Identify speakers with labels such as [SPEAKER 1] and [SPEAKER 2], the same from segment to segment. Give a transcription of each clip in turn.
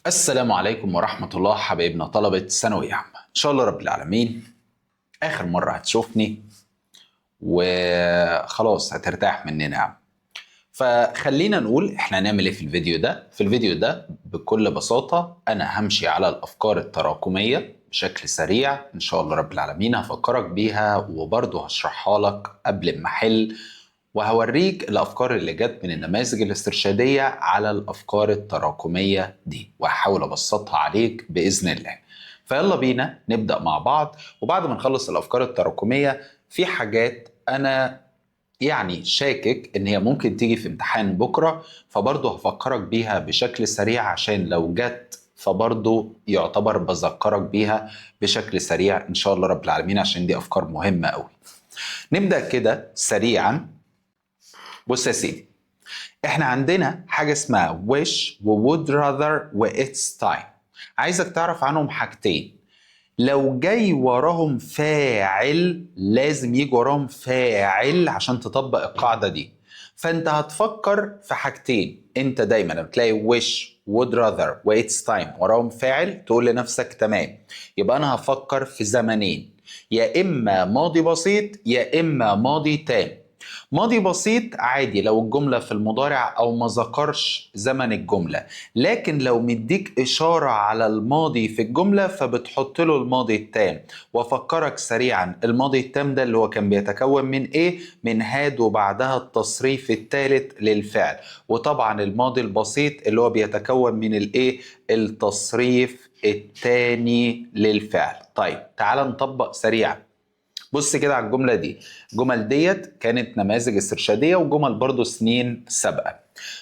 [SPEAKER 1] السلام عليكم ورحمة الله، حبايبنا طلبة ثانوية عامة، إن شاء الله رب العالمين آخر مرة هتشوفني وخلاص هترتاح مننا يا عم. فخلينا نقول احنا هنعمل ايه في الفيديو ده. في الفيديو ده بكل بساطة انا همشي على الافكار التراكمية بشكل سريع ان شاء الله رب العالمين، هفكرك بيها وبرضه هشرحها لك قبل ما احل، وهوريك الافكار اللي جت من النماذج الاسترشادية على الافكار التراكمية دي، وهحاول ابسطها عليك باذن الله. فيلا بينا نبدأ مع بعض. وبعد ما نخلص الافكار التراكمية في حاجات انا شاكك ان هي ممكن تيجي في امتحان بكرة، فبرضه هفكرك بيها بشكل سريع عشان لو جت فبرضه يعتبر بذكرك بيها بشكل سريع ان شاء الله رب العالمين، عشان دي افكار مهمة قوي. نبدأ كده سريعا. بص يا سيدي، احنا عندنا حاجة اسمها wish و would rather و it's time. عايزك تعرف عنهم حاجتين. لو جاي وراهم فاعل لازم يجي وراهم فاعل عشان تطبق القاعدة دي. فانت هتفكر في حاجتين. انت دايما لما تلاقي wish، would rather و it's time وراهم فاعل تقول لنفسك تمام، يبقى انا هفكر في زمنين، يا اما ماضي بسيط يا اما ماضي تام. ماضي بسيط عادي لو الجملة في المضارع أو ما ذكرش زمن الجملة، لكن لو مديك إشارة على الماضي في الجملة فبتحط له الماضي التام. وأفكرك سريعا، الماضي التام ده اللي هو كان بيتكون من إيه؟ من had وبعدها التصريف الثالث للفعل. وطبعا الماضي البسيط اللي هو بيتكون من الإيه؟ التصريف الثاني للفعل. طيب تعال نطبق سريعا. بص كده على الجملة دي. الجمل ديت كانت نماذج استرشادية وجمل برضو سنين سابقة.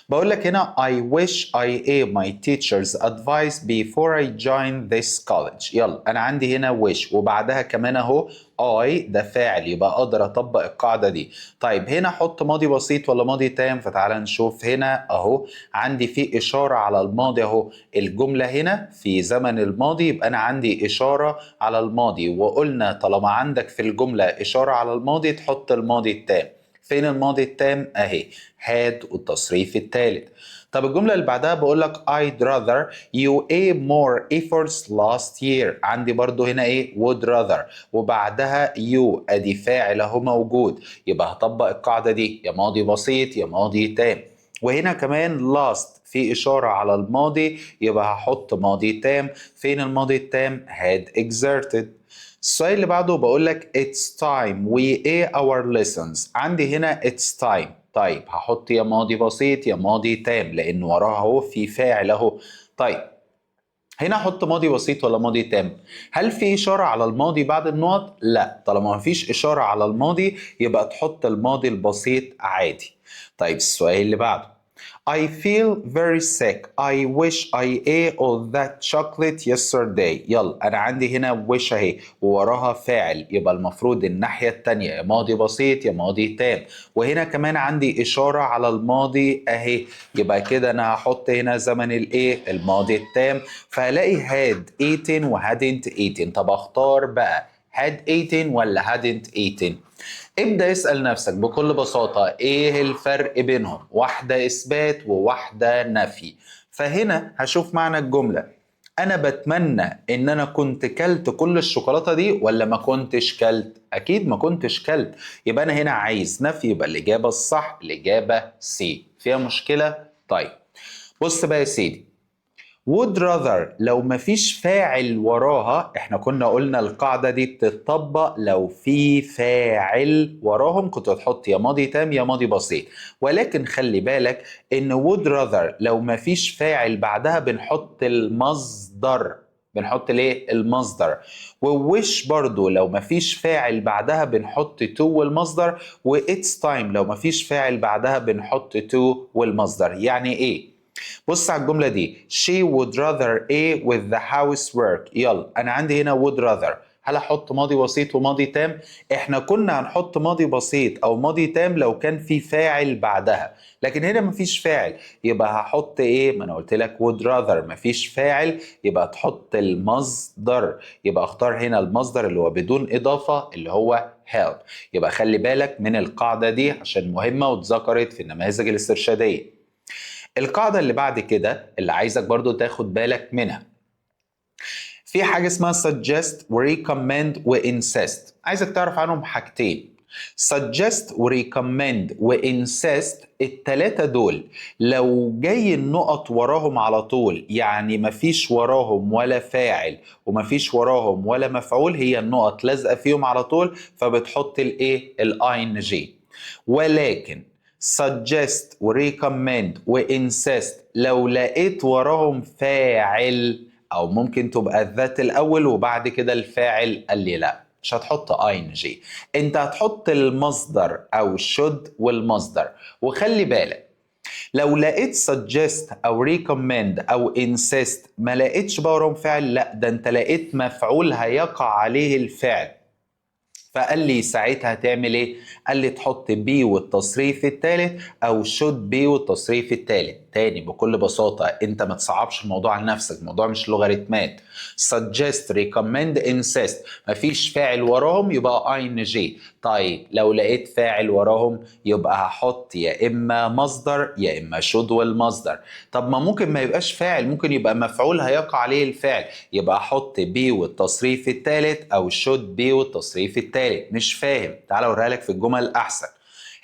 [SPEAKER 1] بقول لك هنا I wish I إيه my teacher's advice before I joined this college. يلا انا عندي هنا wish وبعدها كمان اهو I ده فاعل، يبقى اقدر اطبق القاعدة دي. طيب هنا احط ماضي بسيط ولا ماضي تام؟ فتعالى نشوف. هنا اهو عندي في اشارة على الماضي اهو، الجملة هنا في زمن الماضي، يبقى انا عندي اشارة على الماضي، وقلنا طالما عندك في الجملة اشارة على الماضي تحط الماضي التام. فين الماضي التام؟ اهي had والتصريف الثالث. طب الجملة اللي بعدها بقول لك I'd rather you إيه more efforts last year. عندي برضو هنا ايه؟ would rather وبعدها you ادي فاعل اهو موجود، يبقى هطبق القاعدة دي، يا ماضي بسيط يا ماضي تام. وهنا كمان last في إشارة على الماضي، يبقى هحط ماضي تام. فين الماضي التام؟ had exerted. السؤال اللي بعده بقول لك it's time we إيه our lessons. عندي هنا it's time، طيب هحط يا ماضي بسيط يا ماضي تام لان وراها اهو في فاعل اهو. طيب هنا احط ماضي بسيط ولا ماضي تام؟ هل في اشاره على الماضي بعد النقط؟ لا، طالما ما فيش اشاره على الماضي يبقى تحط الماضي البسيط عادي. طيب السؤال اللي بعده I feel very sick. I wish I ate all that chocolate yesterday. يلا أنا عندي هنا wish أهي ووراها فاعل، يبقى المفروض الناحية التانية يا ماضي بسيط يا ماضي تام. وهنا كمان عندي إشارة على الماضي أهي، يبقى كده أنا هحط هنا زمن الإيه؟ الماضي التام. فهلاقي had eaten و hadn't eaten. طب أختار بقى had eaten ولا hadn't eaten؟ ابدأ اسأل نفسك بكل بساطة ايه الفرق بينهم؟ واحدة اثبات وواحدة نفي. فهنا هشوف معنى الجملة، انا بتمنى ان انا كنت كلت كل الشوكولاتة دي ولا ما كنتش كلت؟ اكيد ما كنتش كلت، يبقى انا هنا عايز نفي، يبقى الاجابة الصح الاجابة C. فيها مشكلة؟ طيب بص بقى يا سيدي، would rather لو مفيش فاعل وراها، احنا كنا قلنا القاعدة دي بتطبق لو في فاعل وراهم كنت تحط يا ماضي تام يا ماضي بسيط، ولكن خلي بالك ان would rather لو مفيش فاعل بعدها بنحط المصدر. بنحط ليه؟ المصدر. و wish برضو لو مفيش فاعل بعدها بنحط to والمصدر، و it's time لو مفيش فاعل بعدها بنحط to والمصدر. يعني ايه؟ بص على الجملة دي، she would rather إيه with the housework. يلا أنا عندي هنا would rather، هل أحط ماضي بسيط وماضي تام؟ إحنا كنا هنحط ماضي بسيط أو ماضي تام لو كان في فاعل بعدها، لكن هنا مفيش فاعل، يبقى هحط إيه؟ ما أنا قلت لك would rather مفيش فاعل يبقى تحط المصدر، يبقى اختار هنا المصدر اللي هو بدون إضافة اللي هو help. يبقى خلي بالك من القاعدة دي عشان مهمة واتذكرت في النماذج الاسترشادية. القاعدة اللي بعد كده اللي عايزك برضو تاخد بالك منها، في حاجة اسمها suggest و recommend و insist. عايزك تعرف عنهم حاجتين. suggest و recommend و insist التلاتة دول لو جاي النقط وراهم على طول، يعني مفيش وراهم ولا فاعل ومفيش وراهم ولا مفعول، هي النقط لازقة فيهم على طول، فبتحط الايه؟ ال ing. ولكن suggest و recommend و insist لو لقيت وراهم فاعل، او ممكن تبقى that الاول وبعد كده الفاعل، قال لي لا، مش هتحط ing، انت هتحط المصدر او should والمصدر. وخلي بالك، لو لقيت suggest او recommend او insist ما لقيتش بقى وراهم فاعل، لا ده انت لقيت مفعول هيقع عليه الفعل، فقال لي ساعتها هتعمل ايه؟ قال لي تحط be والتصريف الثالث او should be والتصريف الثالث. تاني بكل بساطة، انت ما تصعبش الموضوع على نفسك، الموضوع مش لوغاريتمات. suggest، recommend، insist مفيش فاعل وراهم يبقى ing. طيب لو لقيت فاعل وراهم يبقى هحط يا اما مصدر يا اما should والمصدر. طب ما ممكن ما يبقاش فاعل، ممكن يبقى مفعول هيقع عليه الفعل، يبقى احط be والتصريف الثالث او should be والتصريف الثالث. مش فاهم؟ تعال اوريها لك في الجمل احسن.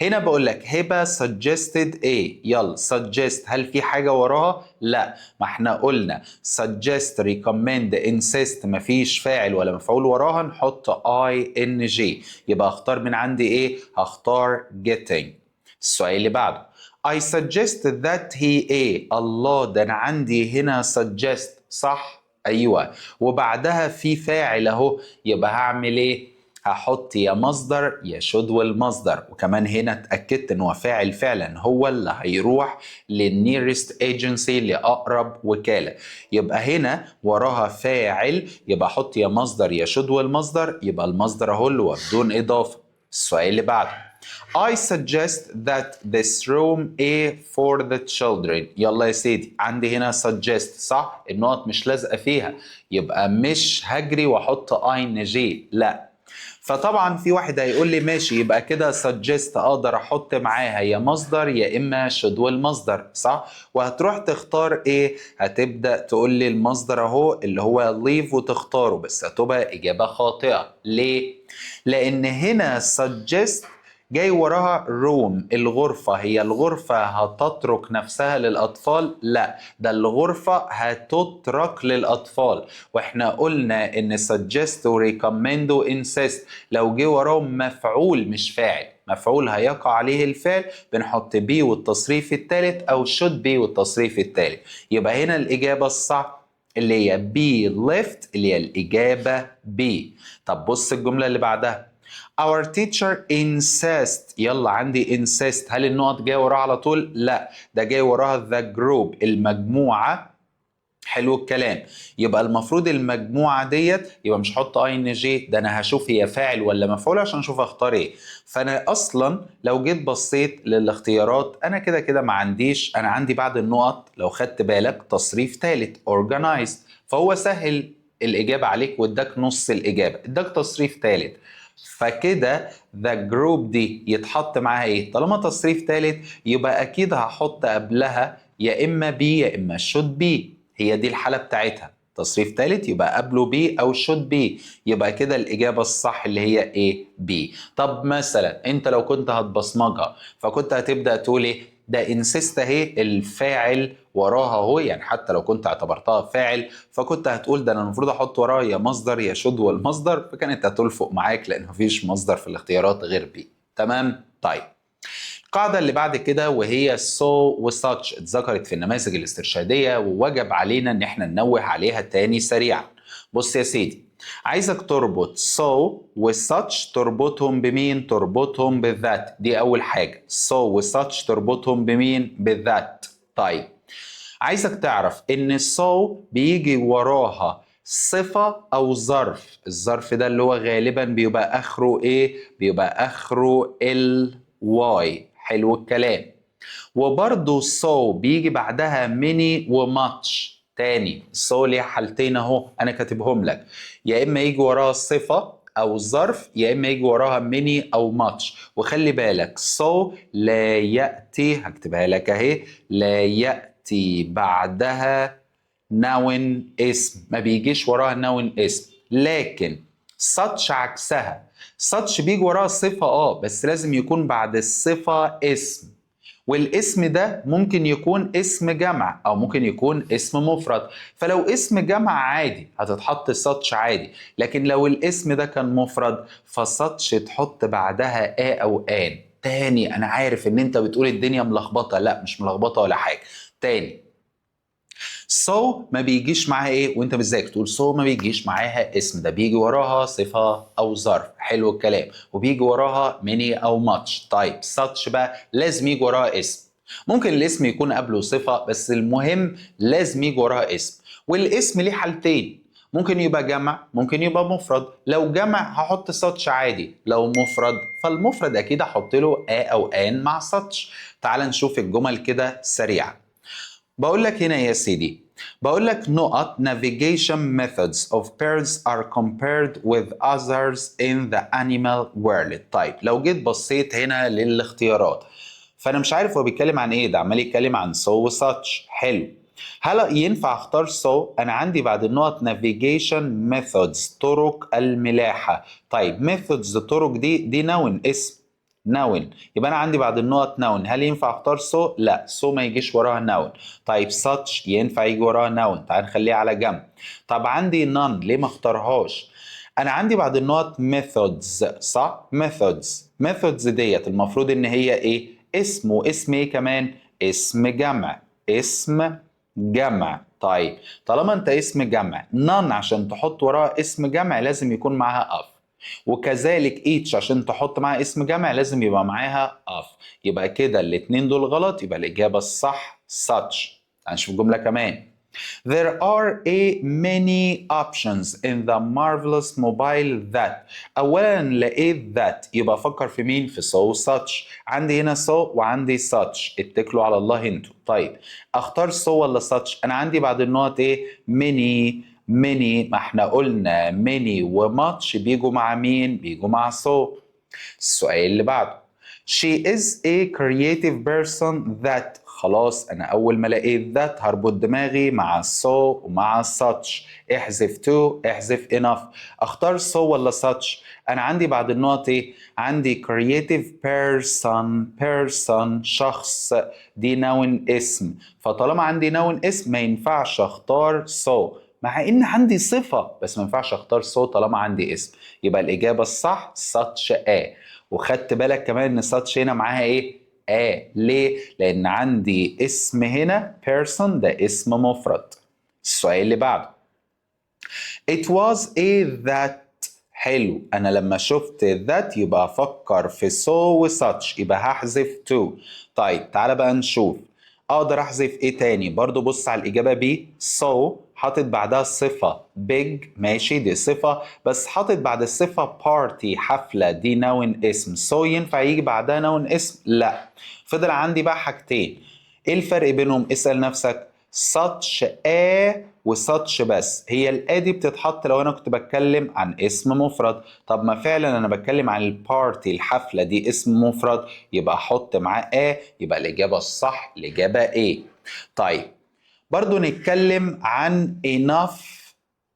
[SPEAKER 1] هنا بقول لك هبه suggested ايه؟ يلا suggest، هل في حاجة وراها؟ لا، ما احنا قلنا suggest، recommend، insist مفيش فاعل ولا مفعول وراها، نحط ing. يبقى اختار من عندي ايه؟ هختار getting. السؤال اللي بعده، I suggest that he ايه؟ الله، ده انا عندي هنا suggest، صح؟ ايوه، وبعدها في فاعل اهو، يبقى هعمل ايه؟ هحط يا مصدر يا should والمصدر. وكمان هنا اتاكدت ان هو فاعل فعلا، هو اللي هيروح لل nearest agency، لاقرب وكاله، يبقى هنا وراها فاعل، يبقى احط يا مصدر يا should والمصدر، يبقى المصدر اهو اللي هو بدون اضافه. السؤال اللي بعده، I suggest that this room ايه for the children. يلا يا سيدي، عندي هنا suggest، صح؟ النقط مش لازقة فيها، يبقى مش هجري واحط ing، لا. فطبعا في واحد هيقول لي ماشي، يبقى كده suggest اقدر احط معاها يا مصدر يا اما should والمصدر، صح؟ وهتروح تختار ايه؟ هتبدا تقول لي المصدر اهو اللي هو leave وتختاره، بس هتبقى اجابه خاطئه. ليه؟ لان هنا suggest جاي وراها room، الغرفة. هي الغرفة هتترك نفسها للأطفال؟ لا، ده الغرفة هتترك للأطفال، واحنا قلنا ان suggest و recommend و insist لو جه وراهم مفعول مش فاعل، مفعول هيقع عليه الفعل، بنحط be والتصريف الثالث او should be والتصريف الثالث. يبقى هنا الإجابة الصح اللي هي be left، اللي هي الإجابة B. طب بص الجملة اللي بعدها، Our teacher insist. يلا عندي insist، هل النقط جاية وراها على طول؟ لا، ده جاي وراها the group، المجموعة. حلو الكلام، يبقى المفروض المجموعة ديت يبقى مش هحط ing، ده انا هشوف هي فاعل ولا مفعول عشان اشوف اختار ايه. فانا اصلا لو جيت بصيت للاختيارات انا كده كده ما عنديش، انا عندي بعد النقط لو خدت بالك تصريف ثالث organized، فهو سهل الاجابة عليك واداك نص الاجابه، اداك تصريف ثالث. فكده the group دي يتحط معاها ايه؟ طالما تصريف ثالث يبقى اكيد هحط قبلها يا اما be يا اما should be، هي دي الحالة بتاعتها، تصريف ثالث يبقى قبله be او should be، يبقى كده الاجابة الصح اللي هي ايه؟ B. طب مثلا انت لو كنت هتبصمجها فكنت هتبدا تقول ايه؟ ده insist اهي، الفاعل وراها اهو، يعني حتى لو كنت اعتبرتها فاعل فكنت هتقول ده انا المفروض احط وراها يا مصدر يا should والمصدر، فكانت هتلفق معاك لان مفيش مصدر في الاختيارات غير be. تمام؟ طيب القاعدة اللي بعد كده وهي so و such، اتذكرت في النماذج الاسترشادية ووجب علينا ان احنا ننوه عليها تاني سريعا. بص يا سيدي، عايزك تربط so و such، تربطهم بمين؟ تربطهم ب that. دي اول حاجة، so و such تربطهم بمين؟ ب that. طيب عايزك تعرف ان so بيجي وراها صفة أو ظرف، الظرف ده اللي هو غالبا بيبقى آخره إيه؟ بيبقى آخره ال y. حلو الكلام. وبرضه so بيجي بعدها many و much. تاني، so ليها حالتين اهو انا كاتبهم لك، يا اما يجي وراها صفة او ظرف، يا اما يجي وراها many او much. وخلي بالك so لا ياتي، هكتبها لك اهي، لا ياتي بعدها noun اسم، ما بيجيش وراها noun اسم. لكن such عكسها، such بيجي وراها صفة بس لازم يكون بعد الصفة اسم، والاسم ده ممكن يكون اسم جمع او ممكن يكون اسم مفرد. فلو اسم جمع عادي هتتحط such عادي، لكن لو الاسم ده كان مفرد ف such تحط بعدها a او an. تاني، انا عارف ان انت بتقول الدنيا ملخبطه، لا مش ملخبطة ولا حاجه. تاني، so ما بيجيش معاها ايه؟ وانت بتذاكر تقول so ما بيجيش معاها اسم، ده بيجي وراها صفة او ظرف، حلو الكلام، وبيجي وراها many او much. طيب such بقى لازم يجي وراها اسم، ممكن الاسم يكون قبله صفة بس المهم لازم يجي وراها اسم. والاسم ليه حالتين، ممكن يبقى جمع ممكن يبقى مفرد. لو جمع هحط such عادي، لو مفرد فالمفرد اكيد احط له a او an مع such. تعال نشوف الجمل كده سريعا. بقول لك هنا يا سيدي، بقول لك نقط navigation methods of birds are compared with others in the animal world. طيب لو جيت بصيت هنا للاختيارات فانا مش عارف هو بيتكلم عن ايه، ده عمال يتكلم عن so و such. حلو، هل ينفع اختار so؟ انا عندي بعد النقط navigation methods طرق الملاحة. طيب methods طرق دي noun اسم noun، يبقى انا عندي بعد النقط noun، هل ينفع اختار so؟ لا، so ما يجيش وراها noun. طيب such ينفع يجي وراها noun، تعال نخليها على جنب. طب عندي none، ليه ما اختارهاش؟ انا عندي بعد النقط methods صح؟ methods، methods ديت المفروض ان هي ايه؟ اسم، واسم ايه كمان؟ اسم جمع، اسم جمع. طيب طالما انت اسم جمع، none عشان تحط وراها اسم جمع لازم يكون معاها of، وكذلك each عشان تحط معاها اسم جمع لازم يبقى معاها of. يبقى كده الاتنين دول غلط، يبقى الإجابة الصح such. هنشوف جملة كمان. There are a many options in the marvelous mobile that. أولا لقيت that يبقى أفكر في مين؟ في so such. عندي هنا so وعندي such، اتكلوا على الله انتوا. طيب أختار so ولا such؟ أنا عندي بعد النقط إيه؟ many، many، ما احنا قلنا many و much بيجوا مع مين؟ بيجوا مع so. السؤال اللي بعده، She is a creative person that. خلاص انا اول ما لقيت that هربط دماغي مع so ومع such، احذف too، احذف enough. اختار so ولا such؟ انا عندي بعد النقط ايه؟ عندي creative person، person شخص، دي noun اسم، فطالما عندي noun اسم ما ينفعش اختار so، مع ان عندي صفة بس ما ينفعش اختار so طالما عندي اسم. يبقى الاجابة الصح such a. وخدت بالك كمان ان such هنا معاها ايه؟ a. ليه؟ لان عندي اسم هنا person ده اسم مفرد. السؤال اللي بعده، It was a that. حلو، انا لما شفت that يبقى افكر في so و such، يبقى هحذف too. طيب تعالى بقى نشوف اقدر احذف ايه تاني. برضو بص على الاجابة B، so حاطط بعدها الصفة big، ماشي دي صفة، بس حاطط بعد الصفة party حفلة، دي noun اسم، so ينفع يجي بعدها noun اسم؟ لا. فضل عندي بقى حاجتين، ايه الفرق بينهم؟ اسأل نفسك. such a و such بس، هي ال a دي بتتحط لو انا كنت بتكلم عن اسم مفرد. طب ما فعلا انا بتكلم عن ال party الحفلة دي اسم مفرد، يبقى احط معاه a، يبقى الاجابة الصح الاجابة A. طيب برضو نتكلم عن enough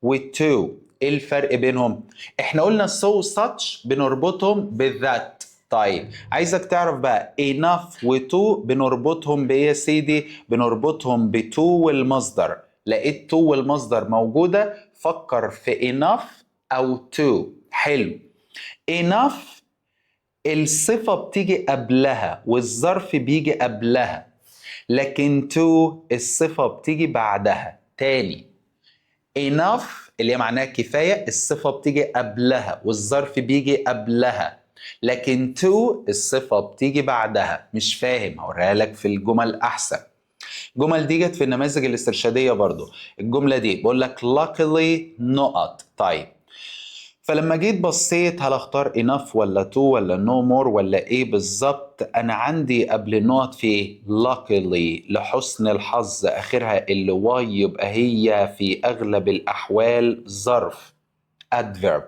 [SPEAKER 1] و too، ايه الفرق بينهم؟ احنا قلنا so such بنربطهم ب that. طيب عايزك تعرف بقى enough و too بنربطهم بايه يا سيدي؟ بنربطهم ب to والمصدر. لقيت to والمصدر موجودة فكر في enough او too. حلو، enough الصفة بتيجي قبلها والظرف بيجي قبلها، لكن too الصفة بتيجي بعدها. تاني، enough اللي هي معناها كفاية الصفة بتيجي قبلها والظرف بيجي قبلها، لكن too الصفة بتيجي بعدها. مش فاهم؟ هوريها لك في الجمل أحسن. الجمل دي جت في النماذج الاسترشادية برضو. الجملة دي بقول لك luckily نقط. طيب فلما جيت بصيت هل اختار enough ولا too ولا no more ولا ايه بالظبط؟ انا عندي قبل النقط في ايه؟ luckily لحسن الحظ، اخرها ال ly، يبقى هي في اغلب الاحوال ظرف adverb.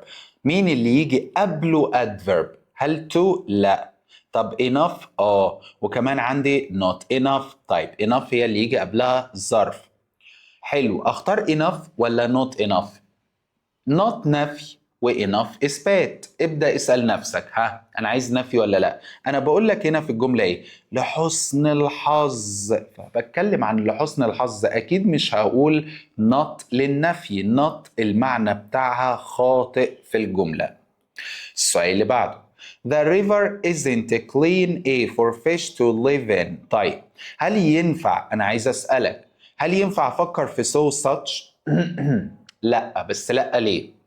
[SPEAKER 1] مين اللي يجي قبله adverb؟ هل too؟ لا. طب enough؟ اه، وكمان عندي not enough. طيب enough هي اللي يجي قبلها ظرف. حلو، اختار enough ولا not enough؟ not نفي و enough اثبات. ابدا اسال نفسك، ها، انا عايز نفي ولا لا؟ انا بقول لك هنا في الجملة ايه؟ لحسن الحظ، فبتكلم عن لحسن الحظ، اكيد مش هقول not للنفي. not المعنى بتاعها خاطئ في الجمله. السؤال اللي بعده: The river isn't clean ايه for fish to live in. طيب هل ينفع، انا عايز اسالك، هل ينفع افكر في so such؟ لا، بس لا ليه؟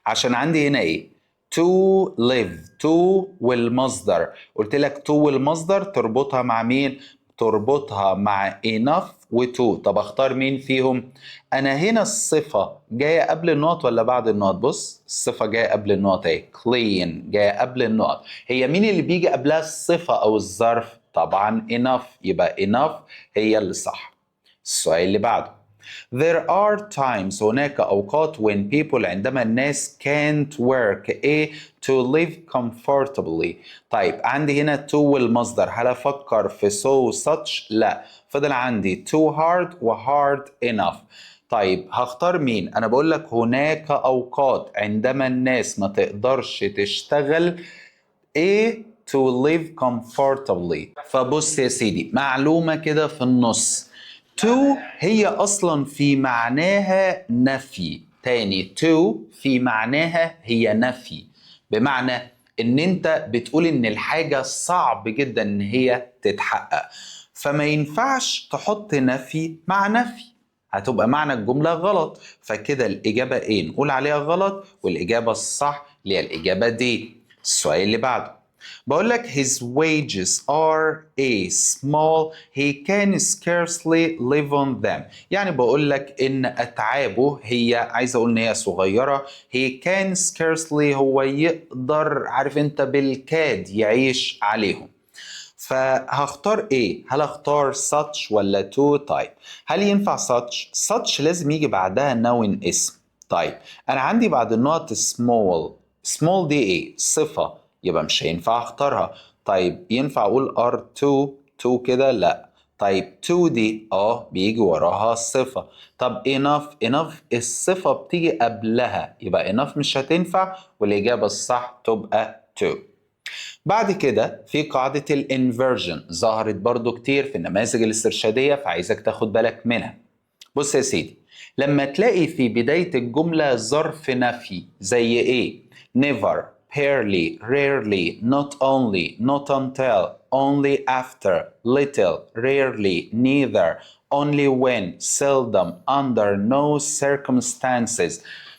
[SPEAKER 1] عشان عندي هنا ايه؟ to live، to والمصدر. قلت لك to والمصدر تربطها مع مين؟ تربطها مع enough و too. طب اختار مين فيهم؟ انا هنا الصفة جاية قبل النقط ولا بعد النقط؟ بص، الصفة جاية قبل النقط اهي، clean جاية قبل النقط. هي مين اللي بيجي قبلها الصفة او الظرف؟ طبعا enough، يبقى enough هي اللي صح. السؤال اللي بعده: There are times، هناك أوقات، when people، عندما الناس، can't work ايه to live comfortably. طيب عندي هنا to والمصدر، هل أفكر في so such؟ لا. فضل عندي too hard و hard enough. طيب هختار مين؟ أنا بقول لك هناك أوقات عندما الناس ما تقدرش تشتغل ايه to live comfortably. فبص يا سيدي، معلومة كده في النص: too هي أصلا في معناها نفي. تاني، too في معناها هي نفي، بمعنى ان انت بتقول ان الحاجة صعب جدا ان هي تتحقق، فما ينفعش تحط نفي مع نفي، هتبقى معنى الجملة غلط. فكده الإجابة A نقول عليها غلط، والإجابة الصح اللي هي الإجابة D. السؤال اللي بعده بقول لك: his wages are ايه small، he can scarcely live on them. يعني بقول لك ان اتعابه هي، عايز اقول ان هي صغيره، he can scarcely هو يقدر، عارف انت، بالكاد يعيش عليهم. فهختار ايه؟ هل اختار such ولا too؟ طيب هل ينفع such؟ such لازم يجي بعدها noun، اسم. طيب انا عندي بعد النقط small، small دي ايه؟ صفة، يبقى مش هينفع اختارها. طيب ينفع اقول are too؟ too كده لا. طيب too دي بيجي وراها صفة. طب enough؟ enough الصفة بتيجي قبلها، يبقى enough مش هتنفع، والإجابة الصح تبقى too. بعد كده في قاعدة ال inversion، ظهرت برضو كتير في النماذج الاسترشادية، فعايزك تاخد بالك منها. بص يا سيدي، لما تلاقي في بداية الجملة ظرف نفي زي ايه؟ never، barely، rarely، not only، not until، only after، little، rarely، neither، only when، seldom، under no circumstances.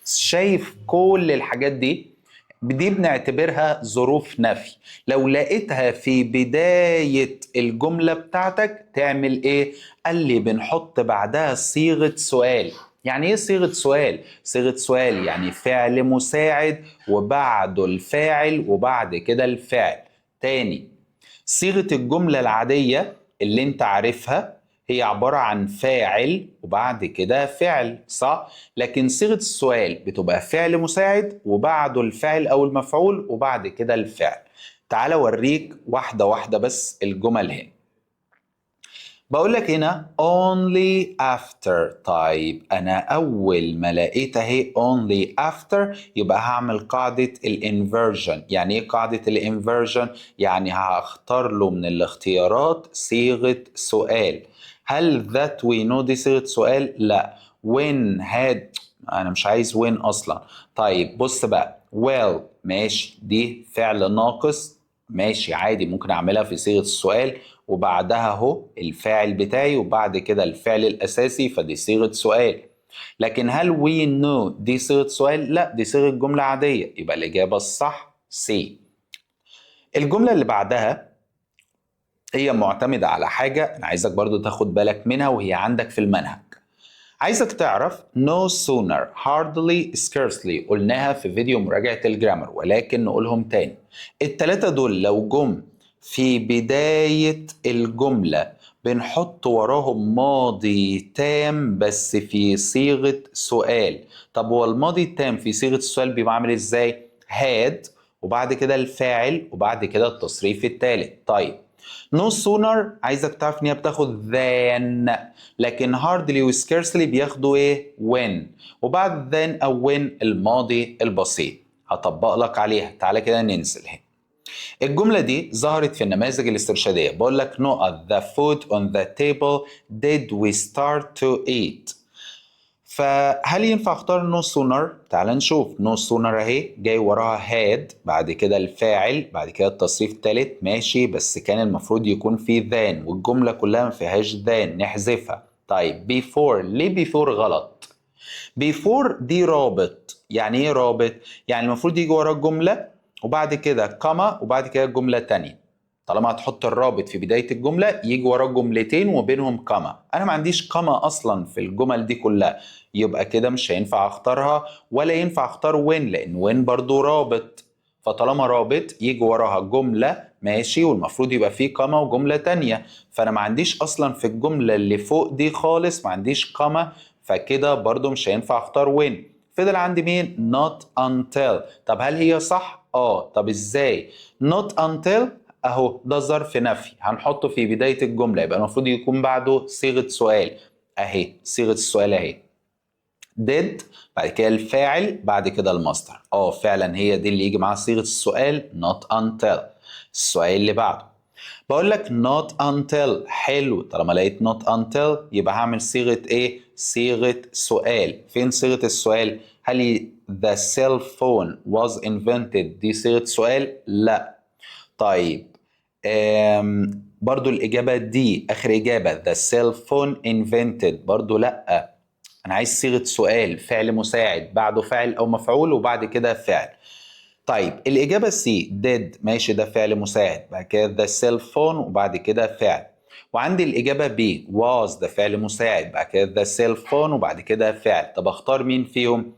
[SPEAKER 1] شايف كل الحاجات دي؟ دي بنعتبرها ظروف نفي. لو لقيتها في بداية الجملة بتاعتك تعمل ايه؟ قال لي بنحط بعدها صيغة سؤال. يعني ايه صيغة سؤال؟ صيغة سؤال يعني فعل مساعد وبعده الفاعل وبعد كده الفعل. تاني، صيغة الجملة العادية اللي انت عارفها هي عبارة عن فاعل وبعد كده فعل، صح؟ لكن صيغة السؤال بتبقى فعل مساعد وبعده الفاعل أو المفعول وبعد كده الفعل. تعال أوريك واحدة واحدة بس الجمل هنا. بقول لك هنا only after. طيب انا اول ما لقيت اهي only after يبقى هعمل قاعدة ال inversion. يعني ايه قاعدة ال inversion؟ يعني هختار له من الاختيارات صيغة سؤال. هل that we know دي صيغة سؤال؟ لا. when had، انا مش عايز when اصلا. طيب بص بقى، will ماشي، دي فعل ناقص، ماشي عادي، ممكن اعملها في صيغة السؤال وبعدها اهو الفاعل بتاعي وبعد كده الفعل الاساسي، فدي صيغة سؤال. لكن هل we know دي صيغة سؤال؟ لا، دي صيغة جملة عادية، يبقى الإجابة الصح C. الجملة اللي بعدها هي معتمدة على حاجة أنا عايزك برضو تاخد بالك منها وهي عندك في المنهج. عايزك تعرف no sooner، hardly، scarcely، قلناها في فيديو مراجعة ال grammar ولكن نقولهم تاني. التلاتة دول لو جم في بداية الجملة بنحط بعدهم صيغة سؤال. بنحط وراهم ماضي تام بس في صيغة سؤال. طب هو الماضي التام في صيغة السؤال بيبقى عامل ازاي؟ had وبعد كده الفاعل وبعد كده التصريف الثالث. طيب no sooner عايزك تعرف ان هي بتاخد than، لكن hardly و scarcely بياخدوا ايه؟ when، وبعد than او when الماضي البسيط. هطبق لك عليها، تعالى كده ننزل هنا. الجملة دي ظهرت في النماذج الاسترشادية، بقول لك نقط the food on the table did we start to eat. فهل ينفع اختار no sooner؟ تعال نشوف. no sooner اهي جاي وراها had، بعد كده الفاعل، بعد كده التصريف الثالث، ماشي، بس كان المفروض يكون في than، والجملة كلها ما فيهاش than، نحذفها. طيب before، ليه before غلط؟ before دي رابط. يعني ايه رابط؟ يعني المفروض يجي ورا الجملة وبعد كده comma وبعد كده جملة تانية. طالما هتحط الرابط في بداية الجملة يجي وراه جملتين وبينهم comma. أنا ما عنديش comma أصلا في الجمل دي كلها، يبقى كده مش هينفع أختارها، ولا ينفع أختار when لأن when برضو رابط، فطالما رابط يجي وراها جملة، ماشي، والمفروض يبقى فيه comma وجملة تانية، فأنا ما عنديش أصلا في الجملة اللي فوق دي خالص ما عنديش comma، فكده برضو مش هينفع أختار when. فضل عندي مين؟ not until. طب هل هي صح؟ طب ازاي؟ not until اهو ده ظرف نفي هنحطه في بداية الجملة، يبقى المفروض يكون بعده صيغة سؤال، اهي صيغة السؤال اهي، did بعد كده الفاعل بعد كده المصدر. فعلا هي دي اللي يجي معاها صيغة السؤال not until. السؤال اللي بعده بقول لك not until. حلو، طالما لقيت not until يبقى هعمل صيغة ايه؟ صيغة سؤال. فين صيغة السؤال؟ هل the cell phone was invented دي صيغة سؤال؟ لا. طيب برضو الإجابة دي آخر إجابة the cell phone invented برضو لا. أنا عايز صيغة سؤال، فعل مساعد بعده فاعل أو مفعول وبعد كده فعل. طيب الإجابة C did، ماشي، ده فعل مساعد، بعد كده the cell phone وبعد كده فعل. وعندي الإجابة B was، ده فعل مساعد، بعد كده the cell phone وبعد كده فعل. طب أختار مين فيهم؟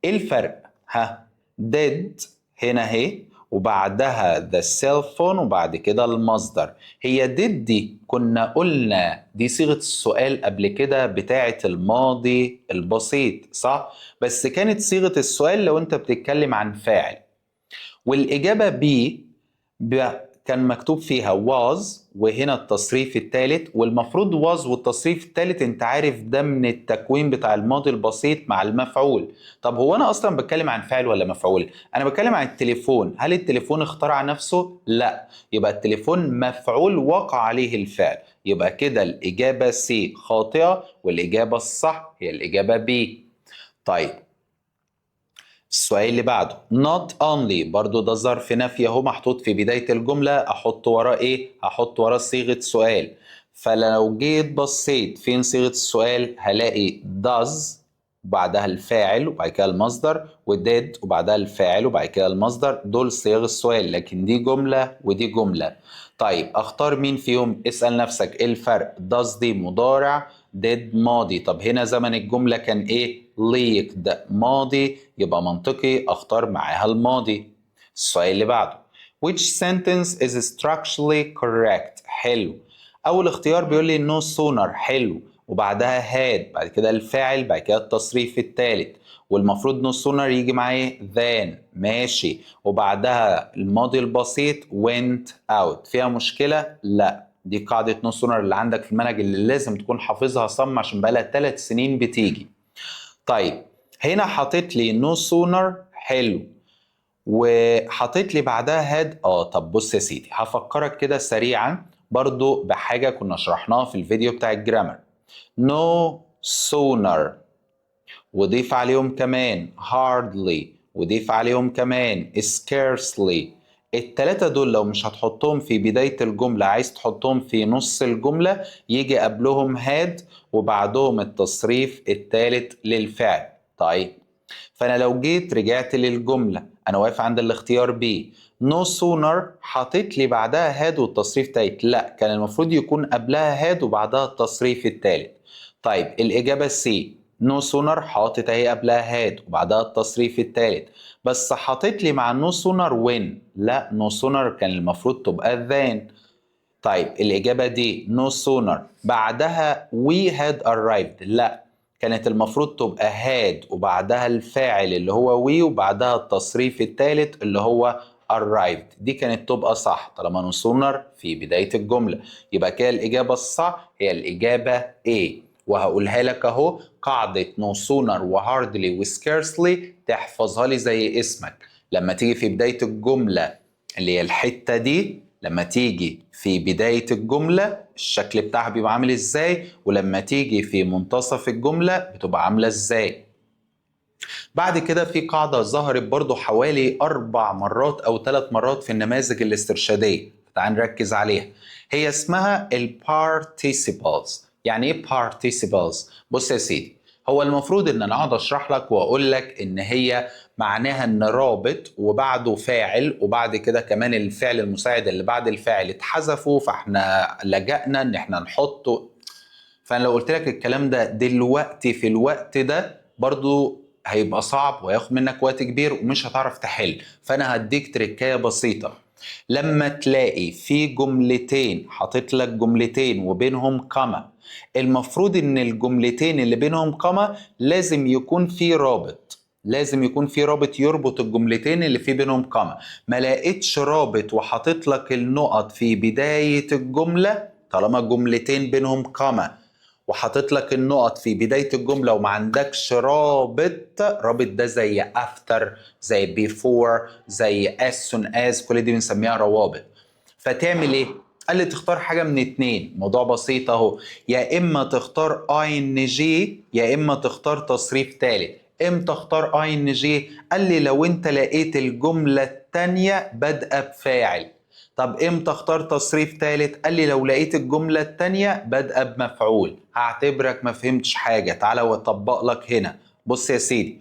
[SPEAKER 1] إيه الفرق؟ ها، did هنا اهي وبعدها the cell phone وبعد كده المصدر. هي did دي كنا قلنا دي صيغة السؤال قبل كده بتاعة الماضي البسيط، صح؟ بس كانت صيغة السؤال لو انت بتتكلم عن فاعل. والإجابة B كان مكتوب فيها was وهنا التصريف الثالث، والمفروض was والتصريف الثالث انت عارف ده من التكوين بتاع الماضي البسيط مع المفعول. طب هو انا اصلا بتكلم عن فاعل ولا مفعول؟ انا بتكلم عن التليفون. هل التليفون اخترع نفسه؟ لا، يبقى التليفون مفعول وقع عليه الفعل. يبقى كده الإجابة C خاطئة والإجابة الصح هي الإجابة B. طيب السؤال اللي بعده not only، برضو ده ظرف نفي اهو محطوط في بداية الجملة، احط وراه ايه؟ احط وراه صيغة سؤال. فلو جيت بصيت فين صيغة السؤال هلاقي does وبعدها الفاعل وبعد كده المصدر، و did وبعدها الفاعل وبعد كده المصدر، دول صيغ السؤال، لكن دي جملة ودي جملة. طيب اختار مين فيهم؟ اسأل نفسك ايه الفرق؟ does دي مضارع، did ماضي. طب هنا زمن الجملة كان ايه؟ leaked ماضي، يبقى منطقي اختار معاها الماضي. السؤال اللي بعده which sentence is structurally correct. حلو، اول اختيار بيقول لي no sooner، حلو، وبعدها had بعد كده الفاعل بعد كده التصريف الثالث، والمفروض no sooner يجي معاه than، ماشي، وبعدها الماضي البسيط went out. فيها مشكلة؟ لا، دي قاعدة no sooner اللي عندك في المنهج اللي لازم تكون حافظها صم عشان بقالها 3 سنين بتيجي. طيب هنا حاطط لي no sooner، حلو، وحاطط لي بعدها had. طب بص يا سيدي، هفكرك كده سريعا برضو بحاجة كنا شرحناها في الفيديو بتاع ال grammar. no sooner وضيف عليهم كمان hardly وضيف عليهم كمان scarcely، التلاتة دول لو مش هتحطهم في بداية الجملة عايز تحطهم في نص الجملة يجي قبلهم had وبعدهم التصريف الثالث للفعل. طيب فأنا لو جيت رجعت للجملة أنا واقف عند الاختيار B no sooner حاطط لي بعدها had والتصريف الثالث، لا كان المفروض يكون قبلها had وبعدها التصريف الثالث. طيب الإجابة C no sooner حاطط اهي قبلها had وبعدها التصريف الثالث، بس حاطط لي مع no sooner when، لا no sooner كان المفروض تبقى than. طيب طيب الإجابة دي no sooner بعدها we had arrived، لا، كانت المفروض تبقى had وبعدها الفاعل اللي هو we وبعدها التصريف الثالث اللي هو arrived. دي كانت تبقى صح طالما no sooner في بداية الجملة. يبقى كده الإجابة الصح هي الإجابة A. وهقولها لك أهو، قاعدة no sooner و hardly و scarcely تحفظها لي زي اسمك. لما تيجي في بداية الجملة اللي هي الحتة دي، لما تيجي في بداية الجملة الشكل بتاعها بيبقى عامل ازاي، ولما تيجي في منتصف الجملة بتبقى عاملة ازاي. بعد كده في قاعدة ظهرت برضو حوالي 4 مرات أو 3 مرات في النماذج الاسترشادية، تعال نركز عليها. هي اسمها ال participles. يعني ايه participles؟ بص يا سيدي، هو المفروض ان انا اقعد اشرح لك واقول لك ان هي معناها ان رابط وبعده فاعل، وبعد كده كمان الفعل المساعد اللي بعد الفاعل اتحذفوا، فاحنا لجأنا ان احنا نحطه. فانا لو قلت لك الكلام ده دلوقتي في الوقت ده برضو هيبقى صعب وياخد منك وقت كبير ومش هتعرف تحل. فانا هديك تريكايه بسيطه: لما تلاقي في جملتين، حاطط لك جملتين وبينهم comma، المفروض ان الجملتين اللي بينهم comma لازم يكون في رابط، لازم يكون في رابط يربط الجملتين اللي في بينهم comma. ما لقيتش رابط وحاطط لك النقط في بداية الجملة، طالما جملتين بينهم comma وحاطط لك النقط في بداية الجملة وما عندكش رابط، رابط ده زي after، زي before، زي as soon as، كل دي بنسميها روابط. فتعمل ايه؟ قال لي تختار حاجة من اتنين، موضوع بسيط اهو: يا اما تختار ing يا اما تختار تصريف ثالث. امتى اختار ing؟ قال لي لو انت لقيت الجملة التانية بادئة بفاعل. طب امتى اختار تصريف ثالث؟ قال لي لو لقيت الجملة التانية بادئة بمفعول. هعتبرك ما فهمتش حاجة، تعالى واطبق لك هنا. بص يا سيدي،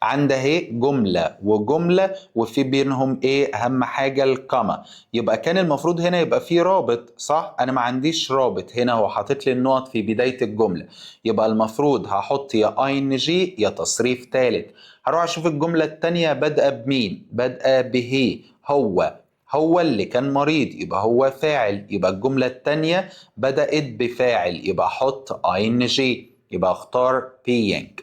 [SPEAKER 1] عندها اهي جملة وجملة وفي بينهم ايه؟ اهم حاجة ال comma. يبقى كان المفروض هنا يبقى في رابط، صح؟ انا ما عنديش رابط هنا، هو حاطط لي النقط في بداية الجملة، يبقى المفروض هحط يا ing يا تصريف ثالث. هروح اشوف الجملة التانية بادئة بمين؟ بادئة ب he، هو، هو اللي كان مريض، يبقى هو فاعل، يبقى الجملة التانية بدأت بفاعل، يبقى احط ing، يبقى اختار being.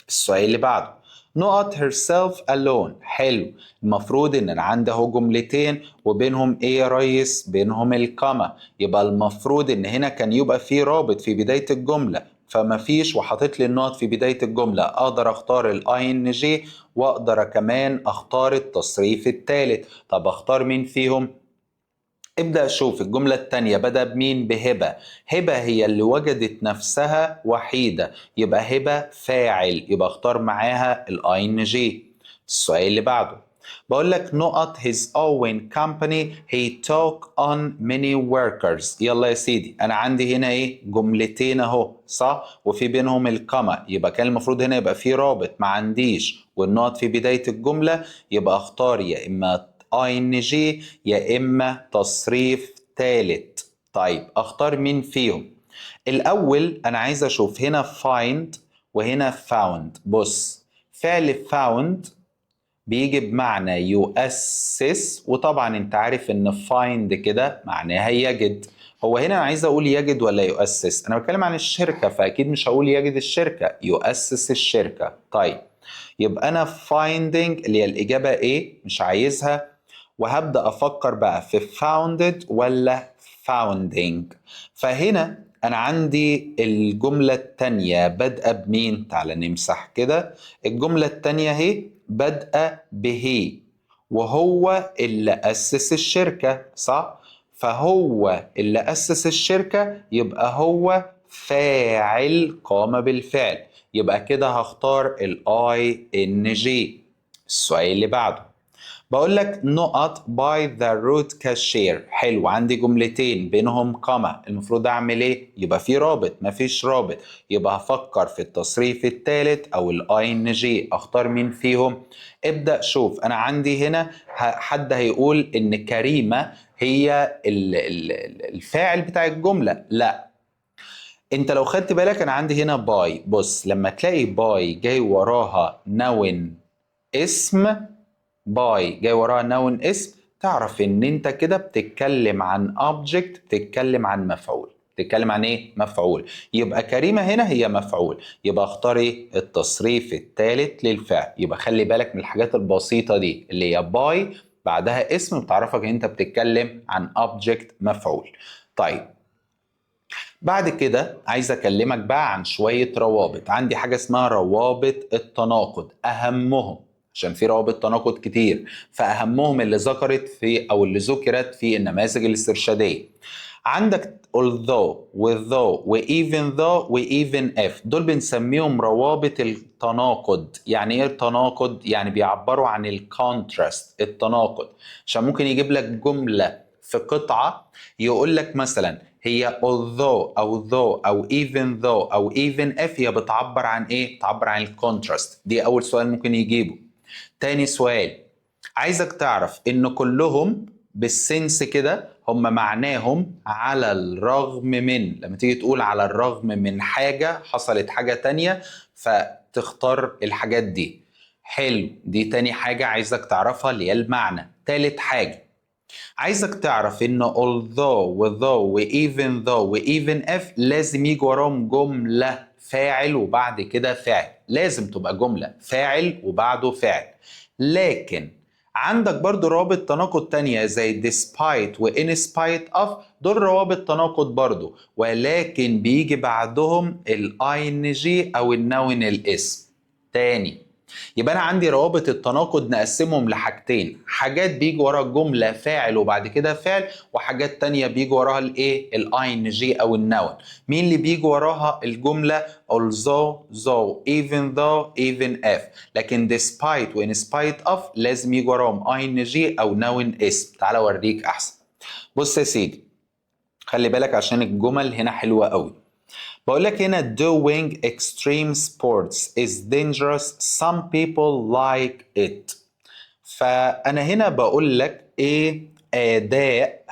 [SPEAKER 1] السؤال اللي بعده: نقط herself alone. حلو، المفروض ان انا عندي اهو جملتين وبينهم ايه يا ريس؟ بينهم ال comma. يبقى المفروض ان هنا كان يبقى في رابط في بداية الجملة، فما فيش وحاطط لي النقط في بداية الجملة. اقدر اختار ال ing واقدر كمان اختار التصريف الثالث. طب اختار مين فيهم؟ ابدأ شوف الجملة التانية بدأ بمين؟ بهبة. هبة هي اللي وجدت نفسها وحيدة، يبقى هبة فاعل، يبقى اختار معاها ال ing. السؤال اللي بعده بقول لك: نقط his own company he took on many workers. يلا يا سيدي، انا عندي هنا ايه؟ جملتين اهو، صح؟ وفي بينهم ال comma، يبقى كان المفروض هنا يبقى في رابط، ما عنديش، والنقط في بداية الجملة، يبقى اختار يا اما ing يا اما تصريف ثالث. طيب اختار مين فيهم؟ الاول انا عايز اشوف هنا find وهنا found. بص، فعل found بيجي بمعنى يؤسس، وطبعا انت عارف ان find كده معناها يجد. هو هنا انا عايز اقول يجد ولا يؤسس؟ انا بتكلم عن الشركة، فاكيد مش هقول يجد الشركة، يؤسس الشركة. طيب يبقى انا finding اللي هي الاجابة A مش عايزها، وهبدأ افكر بقى في founded ولا founding. فهنا انا عندي الجملة التانية بادئة بمين؟ تعال نمسح كده. الجملة التانية اهي بادئة ب he، وهو اللي أسس الشركة، صح؟ فهو اللي أسس الشركة، يبقى هو فاعل قام بالفعل، يبقى كده هختار ال ing. السؤال اللي بعده بقول لك: نقط by the rude cashier. حلو، عندي جملتين بينهم comma، المفروض اعمل ايه؟ يبقى في رابط، مفيش رابط، يبقى هفكر في التصريف الثالث او ال ing. اختار مين فيهم؟ ابدا شوف، انا عندي هنا حد هيقول ان كريمه هي الفاعل بتاع الجمله. لا، انت لو خدت بالك انا عندي هنا by. بص، لما تلاقي by جاي وراها noun اسم، by جاي وراها noun اسم، تعرف ان انت كده بتتكلم عن object، بتتكلم عن مفعول. بتتكلم عن ايه؟ مفعول. يبقى كريمة هنا هي مفعول، يبقى اختار ايه؟ التصريف الثالث للفعل. يبقى خلي بالك من الحاجات البسيطة دي اللي هي by بعدها اسم، بتعرفك ان انت بتتكلم عن object مفعول. طيب بعد كده عايز اكلمك بقى عن شوية روابط. عندي حاجة اسمها روابط التناقض، اهمهم عشان في روابط تناقض كتير، فاهمهم اللي ذكرت في او اللي ذكرت في النماذج الاسترشادية. عندك although و though و even though و even if، دول بنسميهم روابط التناقض. يعني ايه التناقض؟ يعني بيعبروا عن ال contrast، التناقض. عشان ممكن يجيب لك جملة في قطعة يقول لك مثلا هي although او though او even though او even if هي بتعبر عن ايه؟ بتعبر عن ال contrast. دي اول سؤال ممكن يجيبه. تاني سؤال عايزك تعرف ان كلهم بال sense كده هم معناهم على الرغم من. لما تيجي تقول على الرغم من حاجة حصلت حاجة تانية، فتختار الحاجات دي. حلو، دي تاني حاجة عايزك تعرفها اللي هي المعنى. تالت حاجة عايزك تعرف ان although و though و even though و even if لازم يجي وراهم جملة فاعل وبعد كده فعل، لازم تبقى جملة فاعل وبعده فعل. لكن عندك برضو روابط تناقض تانية زي despite و in spite of، دول روابط تناقض برضو، ولكن بيجي بعدهم ال ing او ال noun الاسم. تاني، يبقى انا عندي روابط التناقض نقسمهم لحاجتين: حاجات بيجي وراها جملة فاعل وبعد كده فعل، وحاجات تانية بيجي وراها الايه؟ ال ing او ال noun. مين اللي بيجي وراها الجمله؟ although، though، even though، even if. لكن despite و in spite of لازم يجي وراهم ing او noun اسم. تعال اوريك احسن. بص يا سيدي، خلي بالك عشان الجمل هنا حلوة قوي. بقول لك هنا doing extreme sports is dangerous، some people like it. فأنا هنا بقول لك إيه؟ أداء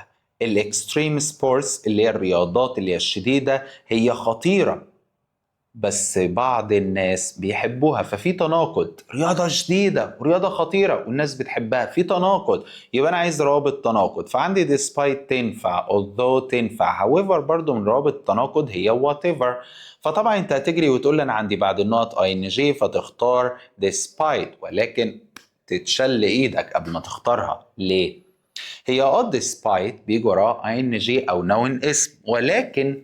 [SPEAKER 1] ال extreme sports اللي هي الرياضات اللي هي الشديدة هي خطيرة، بس بعض الناس بيحبوها. ففي تناقض، رياضة شديدة ورياضة خطيرة والناس بتحبها، في تناقض. يبقى أنا عايز روابط تناقض، فعندي despite تنفع، although تنفع، however برضو من روابط التناقض هي whatever. فطبعا انت هتجري وتقول لي انا عندي بعد النقط ing، فتختار despite، ولكن تتشل ايدك قبل ما تختارها. ليه؟ هي despite بيجي وراه ing او noun اسم، ولكن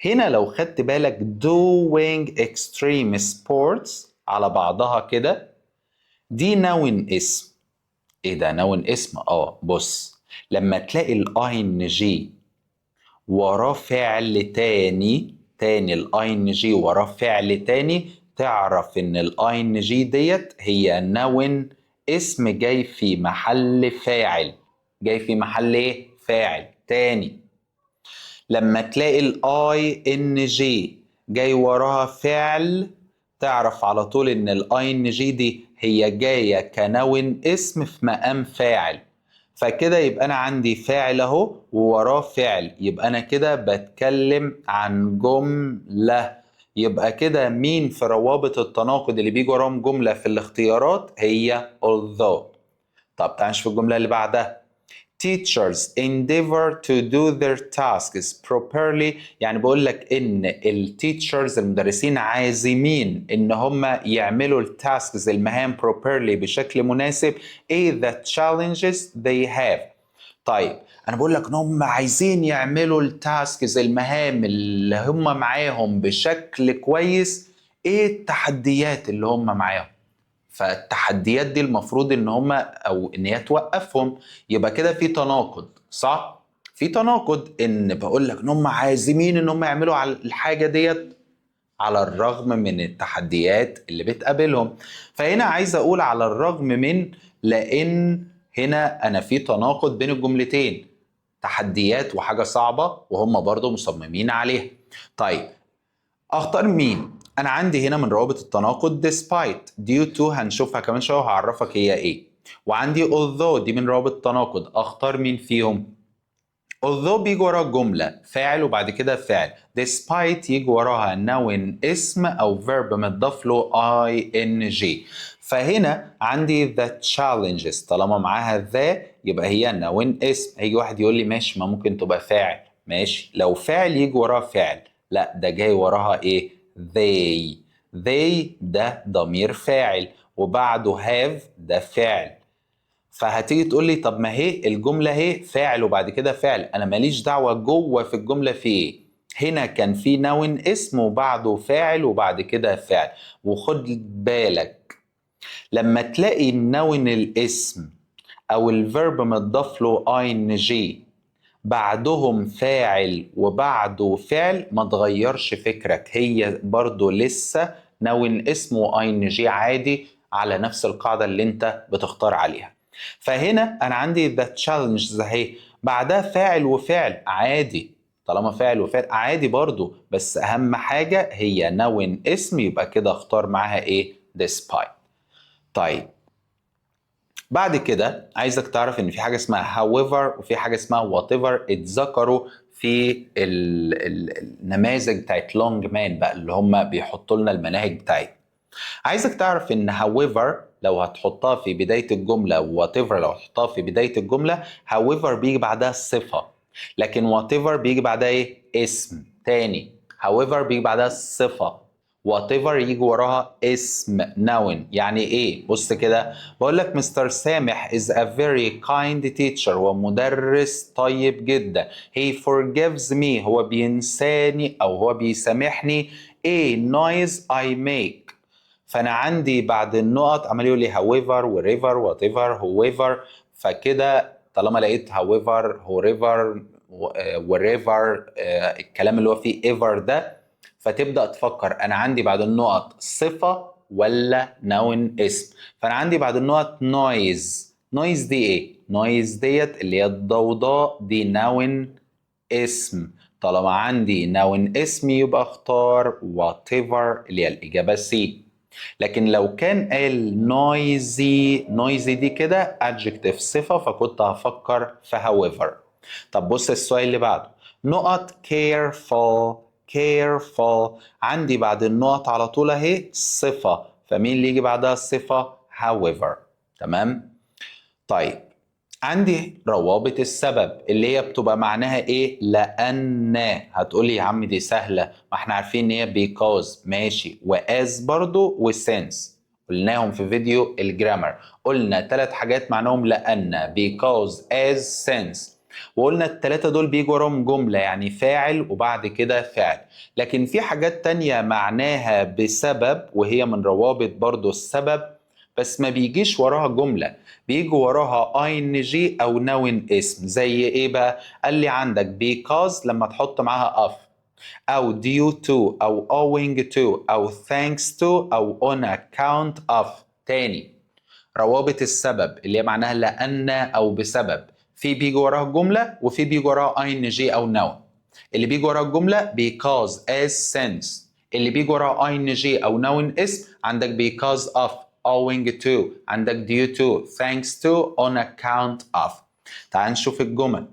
[SPEAKER 1] هنا لو خدت بالك doing extreme sports على بعضها كده دي noun اسم. ايه ده noun اسم؟ اه، بص، لما تلاقي ال ing وراه فعل تاني، تاني ال ing وراه فعل تاني، تعرف ان ال ing ديت هي noun اسم جاي في محل فاعل. جاي في محل ايه؟ فاعل. تاني، لما تلاقي ال ing جاي وراها فعل، تعرف على طول ان ال ing دي هي جاية ك noun اسم في مقام فاعل. فكده يبقى انا عندي فاعل اهو ووراه فعل، يبقى انا كده بتكلم عن جمله. يبقى كده مين في روابط التناقض اللي بيجي وراهم جملة في الاختيارات؟ هي although. طب تعال نشوف الجملة اللي بعدها. teachers endeavor to do their tasks properly، يعني بقول لك ان ال teachers المدرسين عازمين ان هم يعملوا ال tasks المهام properly بشكل مناسب. ايه the challenges they have. طيب انا بقول لك ان هم عايزين يعملوا ال tasks المهام اللي هم معاهم بشكل كويس. ايه التحديات اللي هم معاهم؟ فالتحديات دي المفروض ان هم او ان هي توقفهم. يبقى كده في تناقض، صح؟ في تناقض ان بقول لك ان هم عازمين ان هم يعملوا على الحاجة ديت على الرغم من التحديات اللي بتقابلهم. فهنا عايز اقول على الرغم من، لان هنا انا في تناقض بين الجملتين، تحديات وحاجه صعبة وهم برضو مصممين عليها. طيب اختار مين؟ انا عندي هنا من روابط التناقض despite، due to هنشوفها كمان شوية وهعرفك هي ايه، وعندي although دي من روابط التناقض. اختار مين فيهم؟ although بيجي وراها جملة فاعل وبعد كده فعل. despite يجي وراها noun اسم أو verb متضاف له ing. فهنا عندي the challenges، طالما معاها the يبقى هي noun اسم. هيجي واحد يقول لي ماشي، ما ممكن تبقى فاعل. ماشي، لو فاعل يجي وراها فعل، لا ده جاي وراها ايه؟ they. they ده ضمير فاعل وبعده have ده فعل. فهتيجي تقول لي طب ما هي الجملة هي فاعل وبعد كده فعل. انا ماليش دعوه جوه في الجملة في ايه. هنا كان في noun اسم وبعده فاعل وبعد كده فعل. وخد بالك لما تلاقي ال noun الاسم او ال verb متضاف له ing بعدهم فاعل وبعده فعل، ما تغيرش فكرك، هي برضو لسه noun اسم و ing عادي على نفس القاعدة اللي انت بتختار عليها. فهنا انا عندي the challenges اهي بعدها فاعل وفعل عادي، طالما فاعل وفعل عادي برضو، بس اهم حاجة هي noun اسم، يبقى كده اختار معاها ايه؟ despite. طيب بعد كده عايزك تعرف ان في حاجة اسمها however وفي حاجة اسمها whatever، اتذكروا في النماذج بتاعت Longman بقى اللي هم بيحطوا لنا المناهج بتاعتنا. عايزك تعرف ان however لو هتحطها في بداية الجملة، whatever لو هتحطها في بداية الجملة، however بيجي بعدها الصفة، لكن whatever بيجي بعدها ايه؟ اسم. تاني، however بيجي بعدها الصفة، whatever يجي وراها اسم noun. يعني ايه؟ بص كده، بقول لك مستر سامح is a very kind teacher، هو مدرس طيب جدا. he forgives me، هو بينساني او هو بيسامحني ايه noise I make. فانا عندي بعد النقط عمال يقول لي however، wherever، whatever، whoever. فكده طالما لقيت however، whoever، wherever، الكلام اللي هو فيه ever ده، فتبدا تفكر انا عندي بعد النقط صفة ولا noun اسم. فانا عندي بعد النقط noise. noise دي ايه؟ noise ديت اللي هي الضوضاء، دي noun اسم. طالما عندي noun اسم يبقى اختار whatever اللي هي الاجابة C. لكن لو كان قال noisy، noisy دي كده adjective صفة، فكنت هفكر في however. طب بص السؤال اللي بعده، نقط careful. careful عندي بعد النقط على طول اهي صفة، فمين اللي يجي بعدها الصفة؟ however. تمام. طيب عندي روابط السبب اللي هي بتبقى معناها ايه؟ لان. هتقولي يا عم دي سهلة، ما احنا عارفين ان هي because، ماشي، و as برضو و since، قلناهم في فيديو ال grammar. قلنا ثلاث حاجات معناهم لان: because، as، since. وقلنا الثلاثة دول بيجوا وراهم جملة، يعني فاعل وبعد كده فعل. لكن في حاجات تانية معناها بسبب، وهي من روابط برضو السبب، بس ما بيجيش وراها جملة، بيجي وراها ing او noun اسم. زي ايه بقى؟ قال لي عندك because لما تحط معاها of، او due to، او owing to، او thanks to، او on account of. تاني، روابط السبب اللي هي معناها لأن أو بسبب، في بيجي وراها جملة وفي بيجي وراها ing أو noun. اللي بيجي وراها الجملة because، as، since. اللي بيجي وراها ing أو noun اسم عندك because of، owing to، عندك due to، thanks to، on account of. تعال نشوف الجمل.